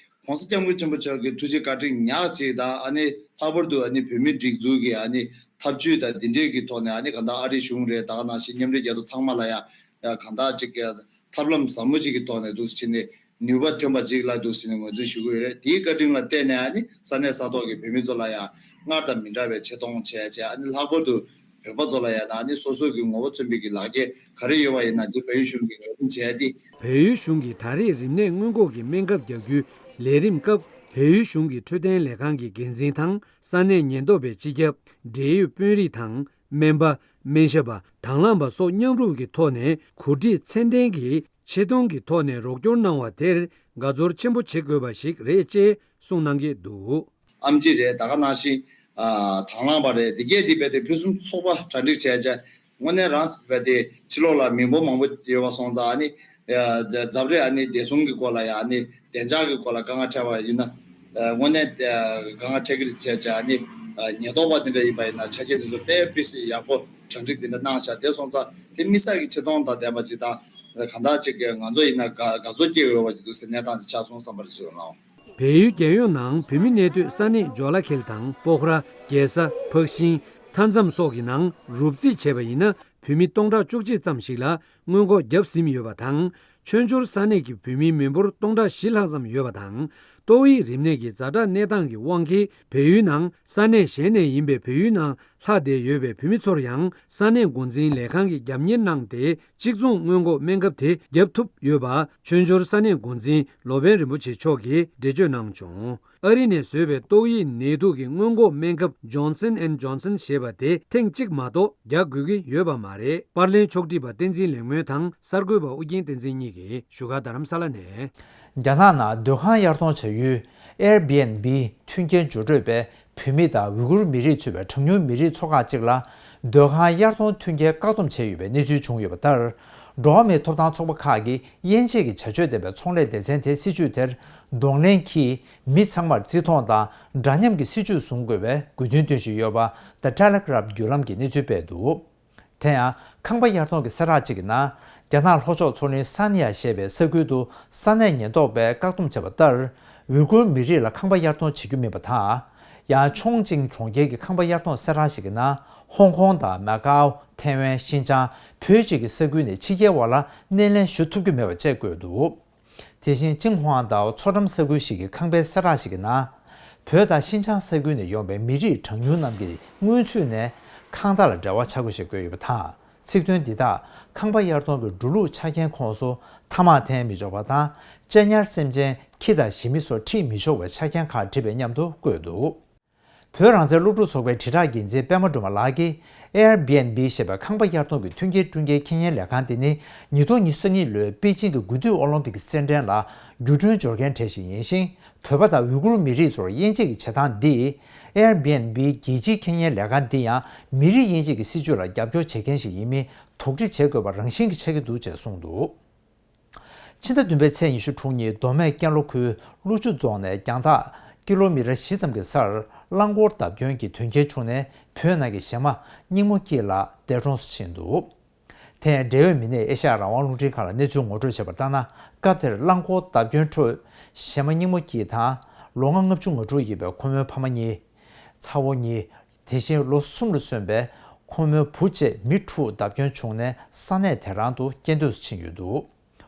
གོང་ས་སྐྱབས་མགོན་ཆེན་པོ་མཆོག་གི་ཐུགས་རྗེ་བཀའ་དྲིན་ཉག་གཅིག་དང་། ཨ་ནི་ལྷག་པར་དུ་ཨ་ནི་བོད་མིའི་སྒྲིག་འཛུགས་ཀྱི་ཨ་ནི་ཐབས་ཇུས་དང་འདི་འདྲས་ཀྱི་ཐོག་ནས། ཨ་ནི་གང་ལྟར་ཨ་རི་གཞུང་རེད། ད་ག་ནང་བཞིན་མཉམ་འབྲེལ་རྒྱལ་ཚོགས་ཚང་མ་ལ་ཡ་གང་ལྟར་ཅིག་ཐབས་ལམ་ཟབ་མོ་ཅིག་གི་ཐོག་ནས་འདུག་ཟེར་ནས་ནུས་པ་ཐོན་པ་ཅིག་ལ་འདུག་ཟེར་ནས་ངོས་འཛིན་ཞུ་གི་ཡོད་རེད། དེའི་བཀའ་དྲིན་ལ་བརྟེན་ནས་ཨ་ནི་ས་གནས་ས་ཐོག་གི་བོད་མི་ཚོ་ལ་ཡ་སྔར་དང་མི་འདྲ་བའི་ཆེ་མཐོང་བྱས་བྱས། ཨ་ནི་ལྷག་པར་དུ་བོད་པ་ཚོ་ལ་ཡ་ན་ཨ་ནི་སོ་སོ་གི་ངོ་བོ་མཚོན་པའི་གི་ལག་འཁྱེར་ག་རེ་ཡོད་པ་ཡིན་ན་འདི་བལ་ཡུལ་གཞུང་གིས་ངོས་འཛིན་བྱས་ཏེ། བལ་ཡུལ་གཞུང་གིས་ད་རེས་རིམས་ནད་སྔོན་འགོག་གི་སྨན་ཁབ་རྒྱག་རྒྱུའི་ལས་རིམ་སྐབས་བལ་ཡུལ་གཞུང་གི་འཕྲོད་བསྟེན་ལས་ཁང་གི་འགན་འཛིན་དང་ས་གནས་ཉེན་རྟོག་པའི་སྤྱི་ཁྱབ། འབྲེལ་ཡོད་དཔོན་རིགས་དང་། སྨན་པ། སྨན་ཞབས་པ། དང་བླངས་པ་སོགས་མཉམ་རུབ་ཀྱི་ཐོག་ནས་གོ་སྒྲིག་ཚད་ལྡན་གྱི་ཆེ་མཐོང་གི་ཐོག་ནས་རོགས་སྐྱོར་གནང་བ་དེར་དགའ་ཚོར་ཆེན་པོ་བྱེད་དགོས་པ་ཞིག་རེད་ཅེས་གསུངས་གནང་གི་འདུག་ཨེམ་ཆི་རེད། ད་ག་ནང་བཞིན་ཨ་དང་བླངས་པ་རེད། དེ་གས་དེ་རྦད་དེ་ཕུན་སུམ་ཚོགས་པ་གྲ་སྒྲིག་བྱས་བྱས། དངོས་གནས་རང་རྦད་དེ་ཕྱི་ལོགས་ལ་མི་འབོར་མང་པོ་ཡོད་པ་སོང་ཙང་། ཨ་ནི་ཨ་རྫ་རྫབ་རེ་ཨ་ནི་བདེ་སྲུང་གི་སྐོར་ལ་ཡ་ཨ་ནི་བདེ་འཇགས་ཀྱི་སྐོར་ལ་དཀའ་ངལ་འཕྲད་པ་ཡིན་ན། ཨ་དངོས་གནས་ཨ་དཀའ་ངལ་འཕྲད་ཀྱི་རེད་བྱས་བྱས། ཨ་ནི་ཨ་ཉེན་རྟོག་པ་དེ་འདྲ་ཡིན་པ་ཡིན་ན་ཆ་རྐྱེན་དེ་ཚོ་དཔེ་ཕུན་སུམ་ཡག་པོ་གྲ་སྒྲིག་དེ་འདྲ་གནང་བཞག་དེ་སོང་ཙང་དེ་དམིགས་བསལ་གྱི་ཆེ་མཐོང་དང་ལྡན་པ་ཅིག་དང་། གང་ལྟར་ཅིག་ང་ཚོ་ཡིན་ན་དགའ་དགའ་ཚོར་སྐྱེ་འོས་པ་ཅིག་འདུག་ཟེར་གནས་སྟངས་ཅིག་ཆགས་སོང་བསམ་པ་རེ་ཞུ་གནང་། བལ་ཡུལ་རྒྱལ་ཡོངས་ནང་བོད་མི་གནས་སྡོད་ས་གནས་ཇོ་ལ་ཁེལ་དང་སྤོག་ར། རྒྱལ་ས། འཕགས་ཤིང་། མཐའ་མཚམས་སོགས་ཀྱི་ནང་རུབ་རྩིས་བྱས་པ་ཡིན་ན་བོད་མི་སྟོང་ཕྲག་བཅུ་གཅིག་ཙམ་ཞིག་ལ་སྔོན་འགོག་བརྒྱབ་ཟིན་ཡོད་པ་དང་། ཆོས་འབྱོར་ས་གནས་ཀྱི་བོད་མིའི་མི་འབོར་སྟོང་ཕྲག་བཞི་ལྷག་ཙམ་ཡོད་པ་དང་། ཏོག་དབྱིབས་རིམས་ནད་ཀྱི་ཛ་དྲག་གནས་སྟངས་ཀྱི་དབང་གིས་བལ་ཡུལ་ནང་ས་གནས་གཞན་ནས་ཡིན་པའི་བལ་ཡུལ་ནང་ལྷག་བསྡད་ཡོད་པའི་བོད་མི་ཚོར་ཡང་ས་གནས་འགོ་འཛིན་ལས་ཁང་གིས་རྒྱབ་གཉེར་གནང་སྟེ། གཅིག་མཚུངས་སྔོན་འགོག་སྨན་ཁབ་དེ་བརྒྱབ་ཐུབ་ཡོད་པ་ཆོས་འབྱོར་ས་གནས་འགོ་འཛིན་ལོ་པཎ་རིན་པོ་ཆེ་མཆོག་གིས་འགྲེལ་བརྗོད་གནང་བྱུང་། ཨ་རི་ནས་བཟོས་པའི་ཏོག་དབྱིབས་ནད་དུག་གི་སྔོན་འགོག་སྨན་ཁབ་Johnson and Johnson ཞེས་པ་དེ་ཐེངས་གཅིག་མ་གཏོགས་རྒྱག་དགོས་ཀྱི་ཡོད་པ་མ་རེད། པར་ལེན་ཕྱོགས་སྒྲིག་པ་བསྟན་འཛིན་ལེགས་སྨོན་དང་གསར་འགོད་པ་ཨུ་རྒྱན་བསྟན་འཛིན་གཉིས་ཀྱིས་བཞུགས་སྒར་རྡ་རམ་ས་ལ་ནས། རྒྱ་ནག་ནང་སྡོད་ཁང་གཡར་གཏོང་བྱ་ཡུལ་Airbnb མཐུན་རྐྱེན་བརྗོད་སྤྲོད་པས། བོད་མི་དང་ཝུ་གུར་མི་རིགས་ཚུད་པའི་གྲངས་ཉུང་མི་རིགས་ཚོ་ཁག་ཅིག་ལ་སྡོད་ཁང་གཡར་གཏོང་མཐུན་རྐྱེན་བཀག་སྡོམ་བྱས་ཡོད་པའི་གནས་ཚུལ་བྱུང་ཡོད་པ་ལྟར། འགྲོ་བ་མིའི་ཐོབ་ཐང་ཚོགས་པ་ཁག་གིས་དབྱེ་འབྱེད་ཀྱི་བྱ་སྤྱོད་ལྡན་པའི་ཚོང་ལས་སྡེ་ཚན་དེའི་སྲིད་བྱུས་དེར་གདོང་ལེན་གྱིས། མི་ཚང་མར་བརྩི་མཐོང་དང་འདྲ་མཉམ་གྱི་སྲིད་བྱུས་བཟུང་དགོས་པའི་དགོས་འདུན་བཏོན་བཞིན་ཡོད་པ། The Telegraph བརྒྱུད་ལམ་གྱིས་གནས་ཚུལ་སྤེལ་འདུག་དེ་ཡང་ཁང་པ་གཡར་གཏོང་གི་གསལ་བསྒྲགས་གཅིག་གི་ནང་། རྒྱ་ནག་ལྷོ་ཕྱོགས་མཚོ་གླིང་ས་ནི་ཡ་ཞེས་པའི་ས་ཁུལ་དུ་ས་གནས་ཉེན་རྟོག་པས་བཀག་སྡོམ་བྱས་པ་ལྟར། ཝུ་གུར་མི་རིགས་ལ་ཁང་པ་གཡར་གཏོང་བྱེད་རྒྱུ་མིན་པ་དང་། ཡང་ཆོང་ཅིང་གྲོང་ཁྱེར་གྱི་ཁང་པ་གཡར་གཏོང་གསལ་བསྒྲགས་ཤིག་གི་ནང་། ཧོང་ཀོང་དང་མ་ཀའོ། ཐའེ་ཝན། ཤིན་ཅང་། བོད་བཅས་ཀྱི་ས་ཁུལ་ནས་ཕྱི་རྒྱལ་བ་ལ་སྣེ་ལེན་ཞུ་ཐུབ་ཀྱི་མེད་པ་བཅས་བཀོད་འདུག་དེ་བཞིན་ཅིང་ཧུའང་ཏའོ་མཚོ་འགྲམ་ས་ཁུལ་ཞིག་གི་ཁང་པའི་གསལ་བསྒྲགས་ཤིག་གི་ནང་། བོད་དང་ཤིན་ཅང་ས་ཁུལ་ནས་ཡོང་པའི་མི་རིགས་གྲངས་ཉུང་རྣམས་ཀྱི་སྔོན་ཚུད་ནས་ཁང་རྟགས་ལ་འབྲེལ་བ་ཆགས་དགོས་ཞེས་བཀོད་ཡོད་པ་དང་། ཚིག་དོན་འདི་དག་ཁང་པ་གཡར་གཏོང་གི་འགྲོ་ལུགས་ཆ་རྐྱེན་ཁོངས་སུ་ཐ་མག་འཐེན་མི་ཆོག་པ་དང་། གཅེན་ཉར་སེམས་ཅན་ཁྱི་དང་ཞི་མི་སོགས་ཁྲིད་མི་ཆོག་པའི་ཆ་རྐྱེན་ཁག་བྲིས་པའི་མཉམ་དུ་བཀོད་འདུག་བོད་རང་བཙན་སློབ་ཕྲུག་ཚོགས་པའི་དྲིལ་བསྒྲགས་འགན་འཛིན་པད་མ་སྒྲོལ་མ་ལགས་ཀྱིས་Airbnb ཞེས་པའི་ཁང་པ་གཡར་གཏོང་གི་མཐུན་རྐྱེན་བསྐྲུན་རྒྱུའི་ཁེ་ཉེན་ལས་ཁང་དེ་ནི་ཉིས་སྟོང་ཉི་ཤུ་རྩ་གཉིས་ལོའི་པེ་ཅིང་གི་དགུ་ཐིག་ཨོ་ལིམ་པིག་རྩེད་འགྲན་ལ་འགྱུར་འགྲོས་སྦྱོར་མཁན་གྲས་ཤིག་ཡིན་ཞིང་། བོད་པ་དང་ཝུ་གུར་མི་རིགས་ཚོར་དབྱེ་འབྱེད་ཀྱི་བྱེད་སྟངས་འདིས། Airbnb རྒྱལ་སྤྱིའི་ཁེ་ཉེན་ལས་ཁང་འདི་ཡང་མི་རིགས་དབྱེ་འབྱེད་ཀྱི་སྲིད་བྱུས་ལ་རྒྱབ་སྐྱོར་བྱེད་མཁན་ཞིག་ཡིན་མིན་དོགས་འདྲི་བྱེད་དགོས་པ་རང་བཞིན་གྱིས་ཆགས་ཀྱི་འདུག་ཅེས་གསུངས་འདུག་ཕྱི་ཟླ་བདུན་པའི་ཚེས་ཉི་ཤུ་དྲུག་ཉིན་མདོ་སྨད་ཀན་ལྷོ་ཁུལ་ཀླུ་ཆུ་རྫོང་ནས་རྒྱང་ཐག་ཀི་ལོ་མི་ཊར་བཞི་ཙམ་གྱི་སར་རླངས་འཁོར་བརྡབ་སྐྱོན་གྱི་དོན་རྐྱེན་བྱུང་ནས་བོད་ནང་གི་གཞས་མ་སྙིང་མོ་སྐྱིད་ལགས་འདས་གྲོངས་སུ་ཕྱིན་འདུག་དེ་ཡང་འབྲེལ་ཡོད་མི་སྣས་ཨེ་ཤ་ཡ་རང་དབང་རླུང་འཕྲིན་ཁང་ལ་གནས་ཚུལ་ངོ་སྤྲོད་བྱས་པར་ལྟར་ན། སྐབས་དེར་རླངས་འཁོར་བརྡབ་སྐྱོན་ཁྲོད་གཞས་མ་སྙིང་མོ་སྐྱིད་དང་ལོ་ངོ་ལྔ་བཅུ་ང་དྲུག་ཡིན་པའི་ཁོ་མོའི་ཕ་མ་གཉིས། ཚ་བོ་གཉིས། དེ་བཞིན་ལོ་གསུམ་ལ་སོན་པའི་ཁོ་མོའི་བུ་བཅས་མི་དྲུག་བརྡབ་སྐྱོན་བྱུང་ནས་ས་གནས་དེ་རང་དུ་སྐྱེ་འདོད་སུ་ཕྱིན་ཡོད་འདུག་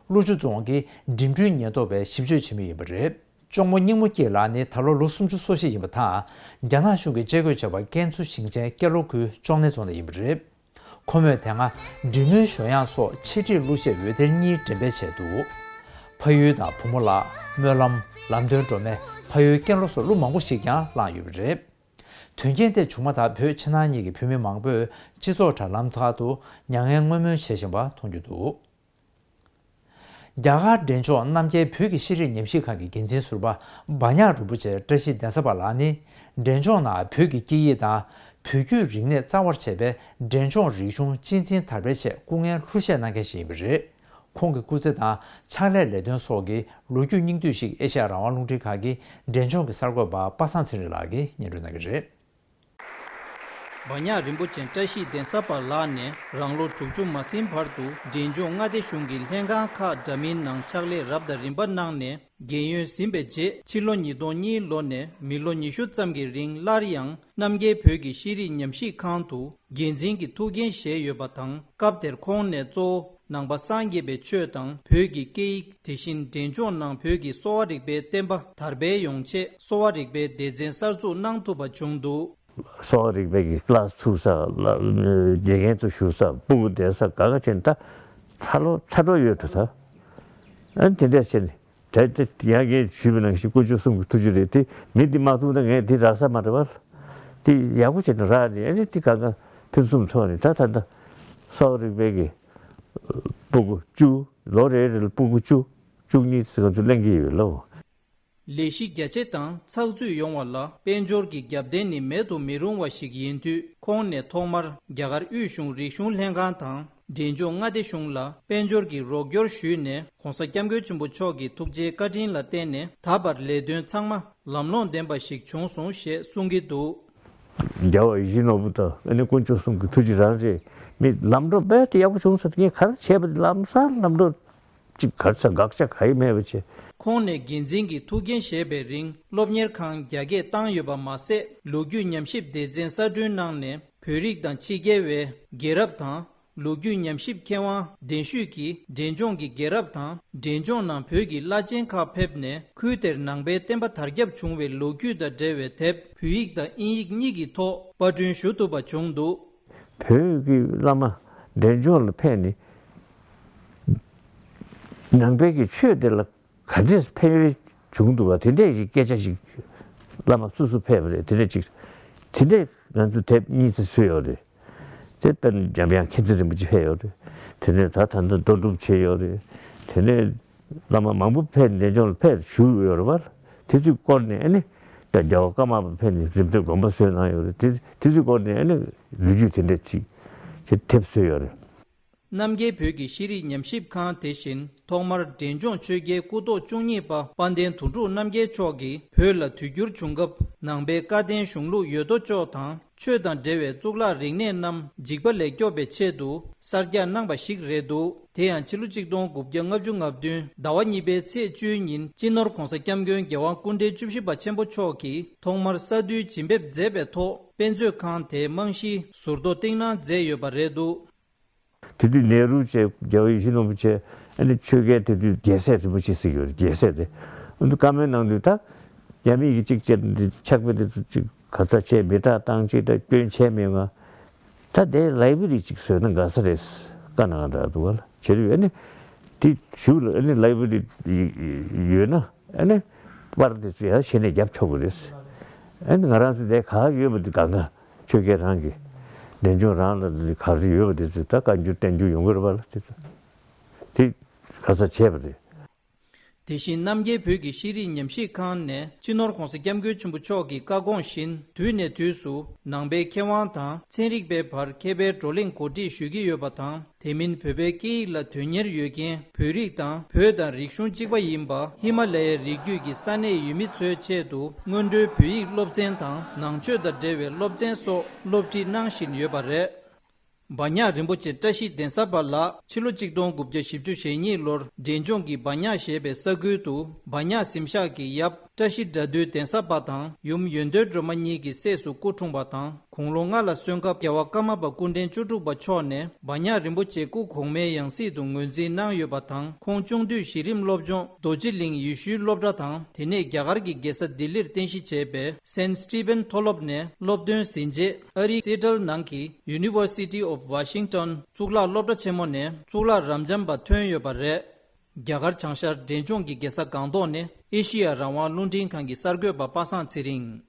ཀླུ་ཆུ་རྫོང་གི་འགྲིམ་འགྲུལ་ཉེན་རྟོག་པས་ཞིབ་དཔྱོད་བྱེད་མུས་ཡིན་པ་རེད། གཅུང་མོ་སྙིང་མོ་སྐྱིད་ལགས་ནི་ད་ལོ་ལོ་སུམ་ཅུ་སོ་བཞི་ཡིན་པ་དང་། རྒྱ་ནག་གཞུང་གིས་བཅད་བགོས་བྱས་པ་ཀན་སུའུ་ཞིང་ཆེན་ཀན་ལྷོ་ཁུལ་ཅོང་ནེ་རྫོང་ནས་ཡིན་པ་རེད། ཁོ་མོས་དེ་སྔ་འབྲི་གུང་ཞོ་ཡང་སོགས་ཆེད་སྒྲིག་གླུ་གཞས་འོད་སྡེར་གཉིས་འགྲེམས་སྤེལ་བྱས་འདུག་ཕ་ཡུལ་དང་བུ་མོ་ལགས། སྨོན་ལམ། ལམ་སྟོན་སྒྲོན་མེ། ཕ་ཡུལ་ཀན་ལྷོ་སོགས་གླུ་མང་པོ་ཞིག་ཀྱང་བླངས་ཡོད་པ་རེད། དོན་རྐྱེན་དེ་བྱུང་མ་ཐག་བོད་ཕྱི་ནང་གཉིས་ཀྱི་བོད་མི་མང་པོས་སྤྱི་ཚོགས་དྲ་ལམ་ཁག་ཏུ་མྱ་ངན་བསྔོ་སྨོན་བྱེད་བཞིན་པ་མཐོང་རྒྱུ་འདུག་རྒྱ་གར་འབྲས་ལྗོངས་རྣམ་རྒྱལ་བོད་ཀྱི་ཤེས་རིག་ཉམས་ཞིབ་ཁང་གི་འགན་འཛིན་ཟུར་པ་བ་ཉག་རིན་པོ་ཆེ་བཀྲ་ཤིས་གདན་ས་པ་ལགས་ནི། འབྲས་ལྗོངས་ནང་བོད་ཀྱི་སྐད་ཡིག་དང་བོད་བརྒྱུད་རིག་གནས་རྩ་བར་བྱས་པའི་འབྲས་ལྗོངས་རིག་གཞུང་གཅེས་འཛིན་དར་སྤེལ་ཆེད་སྐུ་ངལ་ལྷུར་བཞེས་གནང་མཁན་ཞིག་ཡིན་པ་རེད། ཁོང་གི་སྐུ་ཚེ་དང་ཕྱག་ལས་ལས་དོན་སོགས་ཀྱི་ལོ་རྒྱུས་སྙིང་བསྡུས་ཤིག་ཨེ་ཤ་ཡ་རང་དབང་རླུང་འཕྲིན་ཁང་གི་འབྲས་ལྗོངས་ཀྱི་གསར་འགོད་པ་པ་སངས་ཚེ་རིང་ལགས་ཀྱིས་སྙན་སྒྲོན་གནང་གི་རེད། བ་ཉག་རིན་པོ་ཆེ་བཀྲ་ཤིས་གདན་ས་པ་ལགས་ནས་རང་ལོ་དྲུག་ཅུ་མ་ཟིན་བར་དུ་འབྲས་ལྗོངས་མངའ་སྡེ་གཞུང་གི་ལྷན་ཁང་ཁག་འདྲ་མིན་ནང་ཕྱག་ལས་རབ་དང་རིམ་པ་གནང་ནས་རྒན་ཡོལ་ཟིན་པའི་རྗེས་ཕྱི་ལོ་ཉིས་སྟོང་གཉིས་ལོ་ནས་མི་ལོ་ཉི་ཤུ་ཙམ་གྱི་རིང་སླར་ཡང་རྣམ་རྒྱལ་བོད་ཀྱི་ཤེས་རིག་ཉམས་ཞིབ་ཁང་དུ་འགན་འཛིན་གྱི་ཐུགས་འགན་བཞེས་ཡོད་པ་དང་། སྐབས་དེར་ཁོང་ནས་གཙོ་བོ་ནང་པ་སངས་རྒྱས་པའི་ཆོས་དང་བོད་ཀྱི་སྐད་ཡིག་དེ་བཞིན་འབྲས་ལྗོངས་ནང་བོད་ཀྱི་གསོ་བ་རིག་པའི་བསྟན་པ་དར་སྤེལ་ཡོང་ཆེད་གསོ་བ་རིག་པའི་སྡེ་ཚན་གསར་འཛུགས་གནང་ཐུབ་པ་བྱུང་འདུག་གསོ་བ་རིག་པའི་གི་ཀླ་སི་ཚུགས་ས་ལ་དགེ་རྒན་ཚོ་བཞུགས་ས་སྤུ་གུ་བསྡད་ས་ག་ག་བྱས་ནས་ད་ཚ་ལོ་ཚ་འགྲོ་ཡོད་དོ་ད། ཨ་ནི་དེ་འདྲ་བྱས་ནས་དེ་དེ་ཡང་ངས་ཞུས་པ་ནང་བཞིན་དཀོན་མཆོག་གསུམ་གྱི་ཐུགས་རྗེ་རེད་དེ། མི་འདི་མ་ཐུག་ན་ངས་འདི་རག་ས་མ་རེད་བ། དེ་ཡག་པོ་བྱས་ནས་རག་ནས་ཨ་ནི་དེ་གང་ག་ཕུན་སུམ་ཚོགས་ནས་ད་ད་ད་གསོ་བ་རིག་པའི་གི་སྤུ་གུ་བཅུ་ལོ་རེ་རེ་ལ་སྤུ་གུ་བཅུ་བཅུ་གཉིས་ཙམ་ང་ཚོ་ལེན་གྱི་ཡོད་ལོ། ལས་གཞི་རྒྱ་ཆེ་དང་ཚགས་ཚུད་ཡོང་བ་ལ་དཔལ་འབྱོར་གྱི་རྒྱབ་རྟེན་ནི་མེད་དུ་མི་རུང་བ་ཞིག་ཡིན་དུས། ཁོང་ནས་ཐོག་མར་རྒྱ་གར་དབུས་གཞུང་རིག་གཞུང་ལྷན་ཁང་དང་འབྲས་ལྗོངས་མངའ་སྡེ་གཞུང་ལ་དཔལ་འབྱོར་གྱི་རོགས་སྐྱོར་ཞུས་ནས། ྋགོང་ས་ྋསྐྱབས་མགོན་ཆེན་པོ་མཆོག་གི་ཐུགས་རྗེའི་བཀའ་དྲིན་ལ་བརྟེན་ནས་ད་བར་ལས་དོན་ཚང་མ་ལམ་ལྷོང་ལྡན་པ་ཞིག་བྱུང་སོང་ཞེས་གསུང་གི་འདུག་རྒྱལ་བ་ཡིད་བཞིན་ནོར་བུ་དང་ཨ་ནི་དཀོན་མཆོག་གསུམ་གྱི་ཐུགས་རྗེ་རང་རེད། མི་ལམ་འགྲོ་རྦད་དེ་ཡག་པོ་བྱུང་ཟེར་ངས་ག་རེ་བྱས་པ་དེ་ལམ་སང་ལམ་འགྲོ་གཅིག་ག་རེ་ཟེར་དགག་བྱ་ག་ཡེ་མེད་པ་བྱས། ཁོང་ནས་འགན་འཛིན་གྱི་ཐུགས་འགན་བཞེས་པའི་རིང་སློབ་གཉེར་ཁང་རྒྱ་སྐྱེད་བཏང་ཡོད་པ་མ་ཟད། ལོ་རྒྱུས་ཉམས་ཞིབ་སྡེ་ཚན་གསར་སྐྲུན་གནང་ནས་བོད་རིགས་དང་ཕྱི་རྒྱལ་བའི་རྒྱལ་རབས་དང་། ལོ་རྒྱུས་ཉམས་ཞིབ་མཁས་དབང་གདན་ཞུས་ཀྱིས་འབྲས་ལྗོངས་ཀྱི་རྒྱལ་རབས་དང་། འབྲས་ལྗོངས་ནང་བོད་ཀྱི་བླ་ཆེན་ཁག་ཕེབས་ནས་ཁུལ་དེར་ནང་པའི་བསྟན་པ་དར་ཁྱབ་བྱུང་བའི་ལོ་རྒྱུས་དང་འབྲེལ་བའི་དེབ་བོད་ཡིག་དང་དབྱིན་ཡིག་གཉིས་ཀྱི་ཐོག་པར་སྐྲུན་ཞུ་ཐུབ་པ་བྱུང་འདུག་བོད་ཀྱི་བླ་མ་འབྲས་ལྗོངས་ལ་ཕེབས་ནས་ནང་པའི་གི་ཆོས་དེ་ལ་ག་འདྲས་ཕན་ཡོན་བྱུང་འདུག་བ། དེ་འདྲས་ཀྱི་སྐད་ཆ་ཞིག་བླ་མ་སུ་སུ་ཕེབས་པ་རེད། དེ་འདྲས་ཅིག་དེ་འདྲས་ང་ཚོ་དེབ་གཉིས་ཙམ་བཟོས་ཡོད་རེད། དེ་དཔེར་ན་འཇམ་དབྱངས་མཁྱེན་བརྩེ་རིན་པོ་ཆེ་ཕེབས་ཡོད་རེད། དེ་ནས་ད་ད་ལྟ་རྡོ་གྲུབ་བྱས་ཡོད་རེད། དེ་ནས་བླ་མ་མང་པོ་ཕེབས་འབྲས་ལྗོངས་ལ་ཕེབས་བཞུགས་ཡོད་རེད་བ། དེ་ཚོའི་སྐོར་ནས་ཨ་ནི་ད་རྒྱལ་བ་ཀརྨ་པ་ཕེབས་ནས་རིམ་བཏོན་དགོན་པ་བཟོས་གནང་ཡོད་རེད། དེ་དེ་ཚོའི་སྐོར་ནས་ཨ་ནི་ལོ་རྒྱུས་དེ་འདྲས་ཅིག་དེ་དེབ་བཟོས་ཡོད་རེད། རྣམ་རྒྱལ་བོད་ཀྱི་ཤེས་རིག་ཉམས་ཞིབ་ཁང་དེ་བཞིན་ཐོག་མར་འབྲས་ལྗོངས་ཆོས་རྒྱལ་སྐུ་ཐོག་བཅུ་གཉིས་པ་དཔལ་ལྡན་དོན་གྲུབ་རྣམ་རྒྱལ་མཆོག་གིས་བོད་ལ་དུས་འགྱུར་བྱུང་སྐབས་ནང་པའི་བཀའ་བསྟན་གཞུང་ལུགས་ཡོད་དོ་ཅོག་དང་ཆོས་དང་འབྲེལ་བའི་གཙུག་ལག་རིག་གནས་རྣམས་འཇིག་པ་ལས་སྐྱོབ་པའི་ཆེད་དུ་གསར་རྒྱག་གནང་པ་ཞིག་རེད་འདུག་དེ་ཡང་ཕྱི་ལོ་ཆིག་སྟོང་དགུ་བརྒྱ་ལྔ་བཅུ་ང་བདུན་ཟླ་བ་གཉིས་པའི་ཚེས་བཅུའི་ཉིན་སྤྱི་ནོར་ྋགོང་ས་ྋསྐྱབས་མགོན་རྒྱལ་དབང་སྐུ་ཕྲེང་བཅུ་བཞི་པ་ཆེན་པོ་མཆོག་གིས་ཐོག་མར་ས་འདུལ་བྱིན་འབེབས་མཛད་པའི་ཐོག་དཔེ་མཛོད་ཁང་དེའི་རྨང་གཞིའི་ཟུར་གཏོགས་བཏིང་གནང་མཛད་ཡོད་པ་རེད་འདུག་དེ་དུས་ནེ་རུ་བཅས་རྒྱལ་བ་ཡིད་བཞིན་ནོར་བུ་བཅས་ཨ་ནི་ཆོས་རྒྱལ་དེ་དུས་རྒྱལ་སྲས་རིན་པོ་ཆེ་ཟེར་གྱི་ཡོད་རེད། རྒྱལ་སྲས་དེ་ཨ་ནི་བཀའ་མོལ་གནང་དུས་ད་རྒྱ་མི་གི་གཅིག་བྱས་ཏེ་ཕྱག་དཔེ་དེ་ཚོ་གཅིག་ག་ཚ་བྱས་མི་དྲག་བཏང་གཅིག་དྲག་སྐྱོན་བྱས་མེད་ང་ ད་དེ་ལའི་བྷ་རི་ཅིག་བཟོས་ན་དགའ་ས་རེད། བཀའ་གནང་འདྲ་འདུག་བ་ལ་བྱེད་རིགས་ཨ་ནི་དེ་ཞུ་ལ་ཨ་ནི་ལའི་བྷ་རི་ཡོད་ན་ཨ་ནི་པར་དེ་ཚོ་ཡར་ཞལ་ནས་རྒྱབ་ཆོག་གི་རེད། ཨ་ནི་ང་རང་ཚོ་དེ་ག་ཡོད་པ་དེ་གང་ག་ཆོས་རྒྱལ་རང་གི་འབྲས་ལྗོངས་རང་ལ་ག་རེ་ཡོད་པ་དེ་ཚོ་ད་བཀའ་འགྱུར་བསྟན་འགྱུར་ཡོང་གི་རེད་པ་ལ་དེ་ཚོ་དེ་ག་ས་བྱས་པ་རེད། དེ་བཞིན་རྣམ་རྒྱལ་བོད་ཀྱི་ཤེས་རིག་ཉམས་ཞིབ་ཁང་ནས་སྤྱི་ནོར་༧གོང་ས་༧སྐྱབས་མགོན་ཆེན་པོ་མཆོག་གི་བཀའ་དགོངས་བཞིན་དུས་ནས་དུས་སུ་ནང་པའི་མཁས་དབང་དང་ཚན་རིག་པའི་བར་མཁས་པའི་བགྲོ་གླེང་གོ་སྒྲིག་ཞུ་གི་ཡོད་པ་དང་། དེ་མིན་བོད་པའི་སྐད་ཡིག་ལ་དོན་གཉེར་ཡོད་མཁན་བོད་རིགས་དང་བོད་དང་རིག་གཞུང་གཅིག་པ་ཡིན་པ་ཧི་མ་ལ་ཡའི་རི་རྒྱུད་ཀྱི་ས་གནས་ཡུལ་མི་ཚོའི་ཆེད་དུ་སྔོན་འགྲོའི་བོད་ཡིག་སློབ་ཚན་དང་ནང་ཆོས་དང་འབྲེལ་བའི་སློབ་ཚན་སོགས་སློབ་ཁྲིད་གནང་བཞིན་ཡོད་པ་རེད། བ་ཉག་རིན་པོ་ཆེ་བཀྲ་ཤིས་གདན་ས་པ་ལགས་ཕྱི་ལོ་གཅིག་སྟོང་དགུ་བརྒྱ་བཞི་བཅུ་ཞེ་གཉིས་ལོར་འབྲས་ལྗོངས་ཀྱི་བ་ཉག་ཞེས་པའི་ས་ཁུལ་དུ་བ་ཉག་གཟིམ་ཤག་གི་ཡབ་བཀྲ་ཤིས་དགྲ་འདུལ་གདན་ས་པ་དང་ཡུམ་ཡོན་ཏན་སྒྲོལ་མ་གཉིས་ཀྱི་སྲས་སུ་སྐུ་འཁྲུངས་པ་དང་། དགུང་ལོ་ལྔ་ལ་སོན་སྐབས་རྒྱལ་བ་ཀརྨ་པ་སྐུ་ཕྲེང་བཅུ་དྲུག་པ་མཆོག་ནས་བ་ཉག་རིན་པོ་ཆེ་སྐུ་གོང་མའི་ཡང་སྲིད་དུ་ངོས་འཛིན་གནང་ཡོད་པ་དང་། ཁོང་གཅུང་དུས་གཞི་རིམ་སློབ་སྦྱོང་རྡོ་རྗེ་གླིང་ཡེ་ཤུའི་སློབ་གྲྭ་དང་དེ་ནས་རྒྱ་གར་གྱི་རྒྱལ་ས་ལྡི་ལིར་རྟེན་གཞི་བྱས་པའི་སེན་སི་ཊི་ཕན་མཐོ་སློབ་ནས་སློབ་ཐོན་ཟིན་རྗེས་ཨ་རིའི་སི་ཨེ་ཊལ་ནང་གི་University of Washington གཙུག་ལག་སློབ་གྲྭ་ཆེན་མོ་ནས་གཙུག་ལག་རབ་འབྱམས་པ་ཐོན་ཡོད་པ་རེད། རྒྱ་གར་བྱང་ཤར་འབྲས་ལྗོངས་ཀྱི་རྒྱལ་ས་སྒང་ཏོག་ནས་ཨེ་ཤེ་ཡ་རང་དབང་རླུང་འཕྲིན་ཁང་གི་གསར་འགོད་པ་པ་སངས་ཚེ་རིང་།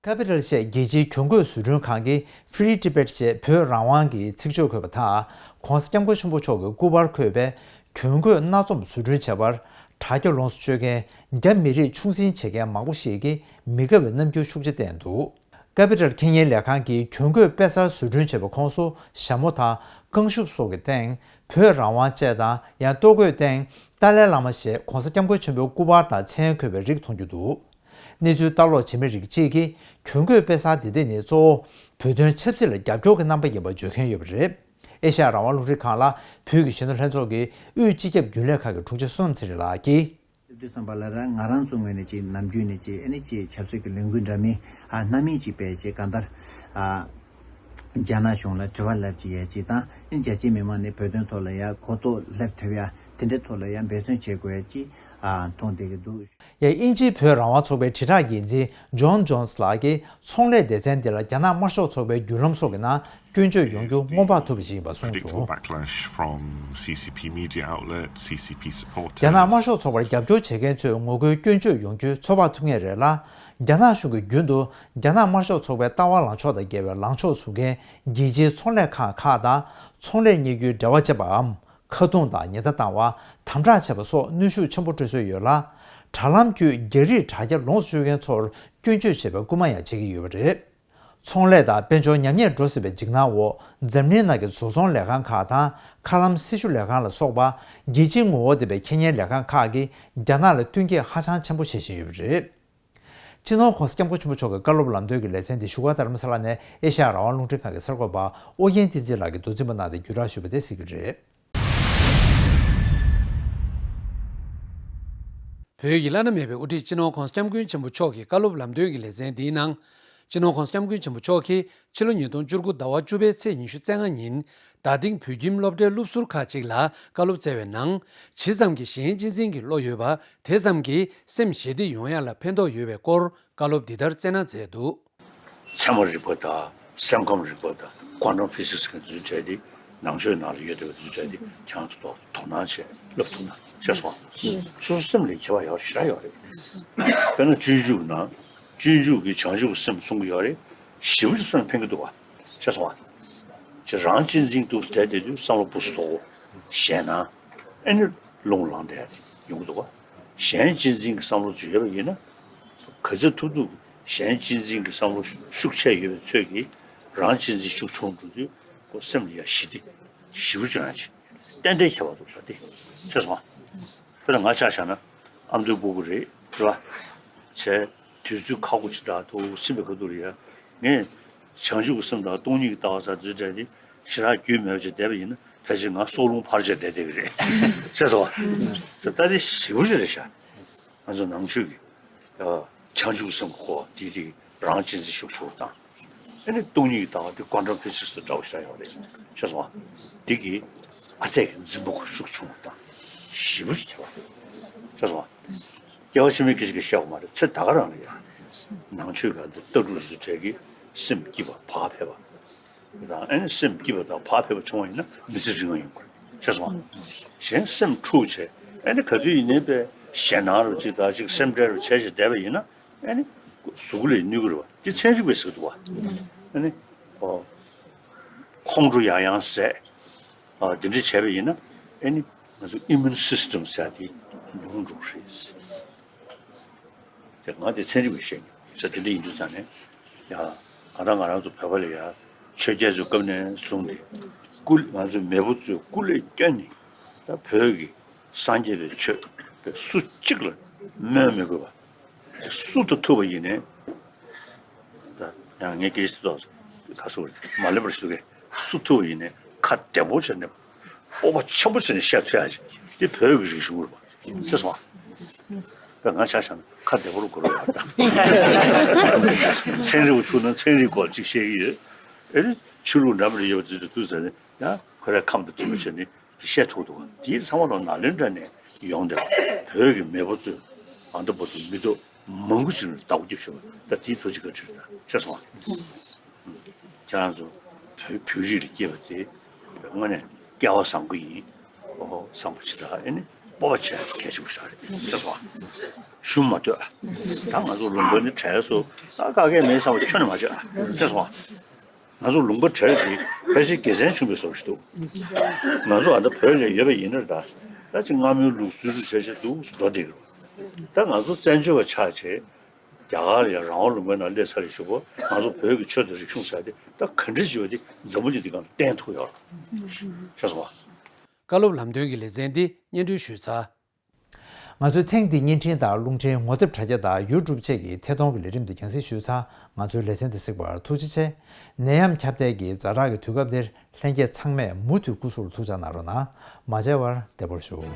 ཀེ་པི་ཊལ་ཞེས་རྒྱལ་སྤྱིའི་གྱོན་གོས་བཟོ་སྐྲུན་ཁང་གིས་Free Tibet ཞེས་བོད་རང་དབང་གི་ཚིག་བརྗོད་འཁོད་པ་དང་། ྋགོང་ས་ྋསྐྱབས་མགོན་ཆེན་པོ་མཆོག་གི་སྐུ་པར་འཁོད་པའི་གྱོན་གོས་སྣ་འཛོམས་བཟོ་སྐྲུན་བྱས་པར། དྲ་རྒྱ་ལོངས་སུ་སྤྱོད་མཁན་རྒྱ་མི་རིགས་ཆུང་འཛིན་བྱེད་མཁན་མང་པོ་ཞིག་གིས་མི་དགའ་བའི་རྣམ་འགྱུར་ཤུགས་ཆེ་བསྟན་འདུག་ཀེ་པི་ཊལ་ཁེ་ཉེན་ལས་ཁང་གིས་གྱོན་གོས་དཔེ་གསར་བཟོ་སྐྲུན་བྱས་པའི་ཁོངས་སུ་ཞྭ་མོ་དང་རྐང་ཤུབས་སོགས་ཀྱི་སྟེང་བོད་རང་དབང་ཅེས་དང་། ཡང་ལྟོ་གོས་སྟེང་ཏཱ་ལའི་བླ་མ་ཞེས་ྋགོང་ས་ྋསྐྱབས་མགོན་ཆེན་པོའི་སྐུ་པར་དང་མཚན་འཁོད་པའི་རིགས་མཐོང་རྒྱུ་འདུག་གནས་ཚུལ་ལྟ་ཀློག་བྱེད་མི་རིགས་གཅིག་གིས་གྱོན་གོས་དཔེ་གསར་འདི་དེ་ནི་གཙོ་བོ་བོད་དོན་ཆབ་སྲིད་ལ་རྒྱབ་སྐྱོར་གྱི་རྣམ་པ་ཡིན་པ་བརྗོད་མཁན་ཡོད་པ་རེད། ཨེ་ཤ་ཡ་རང་དབང་རླུང་འཕྲིན་ཁང་ལ་བོད་ཀྱི་གཞོན་ནུ་ལྷན་ཚོགས་ཀྱི་དབུས་སྤྱི་ཁྱབ་རྒྱུན་ལས་ཁང་གི་དྲུང་ཆེ་བསོད་ནམས་ཚེ་རིང་ལགས་ཀྱིས། དེ་དུས་ཙམ་པ་ལ་ར་ང་རང་ཚོ་ངོས་ནས་ཅིག་ནམ་རྒྱུན་ནས་ཅིག་ཨ་ནི་ཅིག་ཆབ་སྲིད་ཀྱི་ལས་འགུལ་འདྲ་མིན་ཨ་སྣ་མིན་ཅིག་སྤེལ་ཅིག་གང་ལྟར་ཨ་རྒྱ་ནག་གཞུང་ལ་དྲི་བ་ལབ་ཅིག་ཡ་ཅིག་དང་ཨ་ནི་རྒྱ་ཆེའི་མི་མང་ནས་བོད་དོན་ཐོག་ལ་ཡ་གོ་རྟོགས་སླེབས་ཐུབ་ཡ་དེ་འདྲའི་ཐོག་ལ་ཡ་འབད་བརྩོན་བྱེད་དགོས་ཡ་ཅིག་ཨ་མཐོང་བསྡད་ཀྱི་འདུག་ཡང་དབྱིན་ཇིའི་བོད་རང་དབང་ཚོགས་པའི་དྲིལ་བསྒྲགས་འགན་འཛིན་ཇོན་ཇོན་སི་ལགས་ཀྱིས་ཚོང་ལས་སྡེ་ཚན་འདི་ལ་རྒྱ་ནག་དམར་ཤོག་ཚོགས་པའི་བརྒྱུད་ལམ་སོགས་ཀྱི་ནང་སྐྱོན་བརྗོད་ཡོང་རྒྱུ་སྔོན་དཔག་ཐུབ་པ་ཞིག་ཡིན་པ་གསུངས་བྱུང་། Predictable backlash from C C P media outlet, C C P supporters. རྒྱ་ནག་དམར་ཤོག་ཚོགས་པར་རྒྱབ་སྐྱོར་བྱེད་མཁན་ཚོས་ངོ་རྒོལ་སྐྱོན་བརྗོད་ཡོང་རྒྱུ་ཚོད་དཔག་ཐུབ་ངེས་རེད་ལ། རྒྱ་ནག་གཞུང་གིས་རྒྱུན་དུ་རྒྱ་ནག་དམར་ཤོག་ཚོགས་པའི་ལྟ་བ་ལངས་ཕྱོགས་དང་འགལ་བའི་ལངས་ཕྱོགས་བཟུང་མཁན་རྒྱལ་སྤྱིའི་ཚོང་ལས་ཁང་ཁག་དང་ཚོང་ལས་གཉེར་རྒྱུའི་འབྲེལ་བ་བཅད་པའམ། ཁ་རྡུང་དང་ཉེན་བརྡ་བཏང་བ། དམ་དྲག་བྱས་པ་སོགས་གནོན་ཤུགས་ཆེན་པོ་སྤྲོད་སྲོལ་ཡོད་ལ། དྲ་ལམ་བརྒྱུད་རྒྱ་རིགས་དྲ་རྒྱ་ལོངས་སུ་སྤྱོད་མཁན་ཚོར་སྐྱོན་བརྗོད་བྱེད་པའི་སྐུལ་མ་ཡང་བྱེད་ཀྱི་ཡོད་པ་རེད། ཚོང་ལས་དང་དཔལ་འབྱོར་ཉམས་ཉེས་འགྲོ་སྲིད་པའི་འཇིགས་སྣང་འོག་འཛམ་གླིང་ནང་གི་བཟོ་ཚོང་ལས་ཁང་ཁག་དང་མཁའ་ལམ་སྲི་ཞུ་ལས་ཁང་ལ་སོགས་པ་རྒྱལ་སྤྱིའི་ངོ་བོ་ལྡན་པའི་ཁེ་ཉེན་ལས་ཁང་ཁག་གིས་རྒྱ་ནག་ལ་བསྟུན་མཁས་ཧ་ཅང་ཆེན་པོ་བྱེད་བཞིན་ཡོད་པ་རེད། སྤྱི་ནོར་ྋགོང་ས་ྋསྐྱབས་མགོན་ཆེན་པོ་མཆོག་གི་བཀའ་སློབ་ལམ་སྟོན་གྱི་ལེ་ཚན་འདི་བཞུགས་སྒར་རྡ་རམ་ས་ལ་ནས་ཨེ་ཤ་ཡ་རང་དབང་རླུང་འཕྲིན་ཁང་གི་གསར་འགོད་པ་ཨོ་རྒྱན་བསྟན་འཛིན་ལགས་ཀྱིས་མདོ་འཛིན་པ་གནང་སྟེ་བརྒྱུད་བསྒྲགས་ཞུས་པ་དེ་གཟིགས་ཀྱི་རེད། བོད་ཀྱི་བླ་ན་མེད་པའི་དབུ་ཁྲིད་སྤྱི་ནོར་ྋགོང་ས་ྋསྐྱབས་མགོན་ཆེན་པོ་མཆོག་གི་བཀའ་སློབ་ལམ་སྟོན་གྱི་ལེ་ཚན་འདིའི་ནང་། སྤྱི་ནོར་ྋགོང་ས་ྋསྐྱབས་མགོན་ཆེན་པོ་མཆོག་གིས་ཕྱི་ལོ་ཉིས་སྟོང་བཅུ་དགུ་ཟླ་བ་བཅུ་པའི་ཚེས་ཉི་ཤུ་རྩ་ལྔ་ཉིན། རྡ་སྟེང་བོད་ཁྱིམ་སློབ་གྲྭའི་སློབ་ཟུར་ཁག་ཅིག་ལ་བཀའ་སློབ་སྩལ་བའི་ནང་། ཇི་ཙམ་གྱིས་གཞན་གཅེས་འཛིན་གྱི་བློ་ཡོད་པ། དེ་ཙམ་གྱིས་སེམས་ཞི་བདེ་ཡོང་ཡག་ལ་ཕན་ཐོགས་ཡོད་པའི་སྐོར་བཀའ་སློབ་འདི་ལྟར་སྩལ་གནང་མཛད་འདུག་ཚད་མ་རིག་པ་དང་སེམས་ཁམས་རིག་པ་དང་ཀོན་ཊམ་ཕི་ཟིག་སི་གི་འདི་ཚོའི་གྲས་དེ་ནང་ཆོས་ནང་ལ་ཡོད་བསྡད་པ་འདི་ཚོའི་གྲས་དེ་ཁྱེད་རང་ཚོ་ཐོག་དོ་སྣང་བྱས་བསླབ་ཐུབ་ན་ཤེས་སོང་། སོ་སོ་སེམས་ལ་ཁྱད་པར་ཡོད་ཞེ་དྲག་ཡོད་རེད། དཔེར་ན་སྤྱོད་འཇུག་ནང་སྤྱོད་འཇུག་གི་བྱང་ཆུབ་སེམས་གསུང་གི་ཡོད་རེད། ཞེ་པོ་ཅིག་སེམས་ལ་ཕན་གི་འདུག་བ། ཤེས་སོང་བ། ཁྱེད་རང་གཅེས་འཛིན་འདུག་བསྡད་བསྡད་དུས་བསམ་བློ་སྦུ་སུ་དོག་གོ་ཞེ་ན། ཨེ་ནི་རླུང་ལངས་བསྡད་ཡོང་གི་འདུག་བ། གཞན་གཅེས་འཛིན་གྱི་བསམ་བློ་ཅིག་ཡོད་པ་ཡིན་ན། ག་ཚོད་ཐུབ་ཐུབ་གཞན་གཅེས་འཛིན་གྱི་བསམ་བློ་ཤུགས་ཆེ་ཡོད་པའི་ཚོད་ཀྱིས་རང་གཅེས་འཛིན་ཤུགས་ཆུང་འགྲོ་དུས་ཁོ་སེམས་ལ་ཡ་ཞི་བདེ་ཞེ་པོ་བྱུང་ཡ་ཅིག་ཏན་ཏན་ཁྱད་པར་འདུག་ད་དེ་ཤེས་སོང་ང་། དཔེར་ན་ང་ཆ་བཞག་ན་ཨ་མདོའི་སྤུ་གུ་རེད་རེད་བ། བྱས་དུས་ཚོད་ཁག་པོ་ཅིག་དང་དུ་སེམས་པའི་ཁ་ཐུག་ལ་ཡ་ངས་བྱང་ཆུབ་ཀྱི་སེམས་དང་སྟོང་ཉིད་ཀྱི་ལྟ་བ་ཟེར་ཚུལ་འདྲ་དེ་ཞེ་དྲག་རྒྱུས་མེད་པ་ཅིག་བསྡད་པ་ཡིན་ན་ཕལ་ཆེར་ང་སྲོག་རླུང་འཕར་བྱས་བསྡད་བསྡད་ཀྱི་རེད། ཤེས་སོང་ང་། ད་དེ་ཞེ་པོ་ཅིག་རེད་ཤག་ང་ཚོ་ནང་ཆོས་ཀྱི་བྱང་ཆུབ་སེམས་ཁོ་དེ་དེ་རང་གཅེས་འཛིན་ཤུགས་ཆུང་བ་དང་། ཨ་ནི་སྟོང་ཉིད་ཀྱི་ལྟ་བ་དེ་ཀོན་ཊམ་ཕི་ཟིག་སི་དུ་འདྲ་བོ་ཞིག་ཡོད་རེད། ཤེས་སོང་ང་། དེ་གི་ཨ་ཐད་ཀྱི་འཛིན་པ་ཁོ་ཤུགས་ཆུང་བ་དང་ཞེ་པོ་ཅིག་ཁྱད་པར་རེད། ཤེས་སོང་ང་། སྐྱེ་བ་ཕྱི་མའི་སྐད་ཆ་གི་བཤད་དགོས་མ་རེད། ཚེ་ད་ག་རང་ལ་ཡ། ནང་ཆོས་ག་འདི་ལྟ་གྲུབ་ཟེར་གྲས་ཀྱི་སེམས་སྐྱིད་པ་བག་ཕེབས་ དང་ཨ་ནི་སེམས་སྐྱིད་པ་དང་བག་ཕེབས་པ་བྱུང་བ་ཡིན་ན་མི་ཚེ་རིང་བ་ཡོང་གི་རེད། ཤེས་སོང་ང་། གཞན་སེམས་འཁྲུག་བྱས་ཨ་ནི་ག་དུས་ཡིན་ནའི་པའི་ཞེད་སྣང་རུ་ཅིག་དང་ཅིག་སེམས་ཁྲལ་རུ་བྱས་བྱས་བསྡད་པ་ཡིན་ན་ཨ་ནི་གཟུགས་ལ་གནོད་ཀྱི་རེད་བ། འདི་ཚན་རིག་པས་ཟེར་གྱི་འདུག་བ། ཨ་ནི་ཨོ། ཁོང་ཁྲོ་ཡང་ཡང་ཟད། ཨ་འདི་འདྲ་བྱས་པ་ཡིན་ན་ཨ་ནི་ང་ཚོ་ཨི་མུན་སིས་ཊམ་ཟེར་ཡ་དེ་ཉུང་འགྲོ་གི་རེད། དེ་ང་དེ་ཚན་རིག་པས་བཤད་མྱོང་ས་དེ་འདྲ་ཡིན་དུས་ཙང་ནས་ཡ་གང་ལྟར་ང་རང་ཚོ་བོད་པ་ལ་ཡ་ཆོས་རྒྱལ་ཚོའི་སྐབས་ནས་བཟུང་སྟེ་སྐུ་ང་ཚོའི་མེས་པོ་ཚོས་སྐུ་ལས་བསྐྱོན་ནས་ད་བོད་ཀྱི་སངས་རྒྱས་པའི་ཆོས་དེ་སུ་གཅིག་ལ་སྨོན་མི་དགོས་པ། སུ་དང་ཐུག་པ་ཡིན་ནའི། ད་ཡང་ངས་སྐད་ཆ་ཏོག་ཙམ་ཁ་སོ་མ་ལེན་པར་ཞུ་གི། སུ་ཐུག་པ་ཡིན་ནའི་ཁ་བདེ་པོ་བྱས་ནས་སྤོབས་པ་ཆེན་པོ་བྱས་ནས་བཤད་ཐུབ་ཡ་ཅིག་འདི་བོད་ཀྱི་རིག་གཞུང་རེད་པ། ཤེས་སོང་ང་། ད་ང་ཆ་བཞག་ན་ཁ་བདེ་པོ་རུ་གོ་རོགས་ཡ། ད་ཚན་རིག་པ་ཐུག་ན་ཚན་རིག་སྐོར་ཅིག་བཤད་ཀྱི་ཡོད། ཨེ་ནི་ཆོས་ལུགས་འདྲ་མི་འདྲ་ཡོད་པ་ཚོས་དུས་ཚོད་ནས་ཡང་ཁོ་རའི་ཁམས་དང་མཐུན་པ་བྱས་ནས། བཤད་ཐུབ་འདུག་དེའི་ཚང་མ་ལ་ནཱ་ལེནྡྲ་ནས་ཡོང་བསྡད་པ་བོད་ཀྱི་མེས་པོ་ཚོས་ཨ་མདོ་བར་དུ་མི་ཐོག་མང་པོ་ཞིག་ལ་བདག་པོ་རྒྱབ་ཤོར་བ་ད་དེའི་ཐུགས་རྗེ་བཀའ་དྲིན་རེད། ཤེས་སོང་ང་། ཁྱེད་རང་ཚོ་བོད་བོད་རིགས་ལ་སྐྱེས་པ་དེ་དངོས་གནས་སྐལ་བ་བཟང་པོ་ཡིན། ཨོ་བཟང་པོ་ཇི་ལྟར་ཨེ་ནི་སྤོབས་པ་བྱས་གལ་ཆེན་པོ་ཞིག་རེད། ཤེས་སོང་ང་། ཞུམ་མ་སྡོད་ཨ། ད་ང་ཚོ་ལུང་པ་ནི་བྲལ་སོང་ད་དཀའ་ངལ་མེད་བསམ་པ་ཁྱོན་ནས་མ་བྱེད་ཨ། ཤེས་སོང་ང་། ང་ཚོ་ལུང་པ་བྲལ་དེ་ཕལ་ཆེར་དགེ་མཚན་བྱུང་བའི་བཟོ་ཞིག་འདུག་ང་ཚོ་ཨ་ད་བོད་ལ་ཡོད་པ་ཡིན་ན་ད་ད་ཅིག་སྔ་མོའི་ལུགས་སྲོལ་རུ་བྱས་བྱས་འདུག་འགྲོ་བསྡད་ཀྱི་རེད། ད་ང་ཚོ་བཙན་བྱོལ་བ་ཆགས་བྱས་རྒྱ་གར་ལ་ཡང་རང་དབང་ལུང་པའི་ནང་སླེབས་ཚར་བའི་གཞུག་གུ་ང་ཚོ་བོད་ཀྱི་ཆོས་དང་རིག་གཞུང་ཟེར་ཡ་དེ་ད་ག་འདྲ་ཞིག་ཡོད་དེ་འཛམ་བུ་གླིང་འདི་སྒང་ལ་བསྟན་ཐུབ་ཡོད་རེད། ཤེས་སོང་ང་། བཀའ་སློབ་ལམ་སྟོན་གྱི་ལེ་ཚན་འདི་སྙན་སྒྲོན་ཞུས་ཚར། ང་ཚོས་ཐེངས་འདིའི་བརྙན་འཕྲིན་དང་རླུང་འཕྲིན་ངོ་དེབ་དྲ་རྒྱ་དང་ཡུ་ཊུབ་བཅས་ཀྱི་ཐད་གཏོང་གི་ལས་རིམ་འདི་རྒྱང་སྲིང་ཞུས་ཚར། ང་ཚོའི་ལེ་ཚན་འདི་གཟིགས་པར་ཐུགས་རྗེ་ཆེ། ནད་ཡམས་ཁྱབ་གདལ་གྱི་ཛ་དྲག་གི་དུས་སྐབས་འདིར་ལྷན་རྒྱས་ཚང་མས་མུ་མཐུད་སྐུ་གཟུགས་ལ་ཐུགས་ཅག་གནང་རོགས་གནང་། མ་མཇལ་བར་བདེ་པོར་བཞུགས།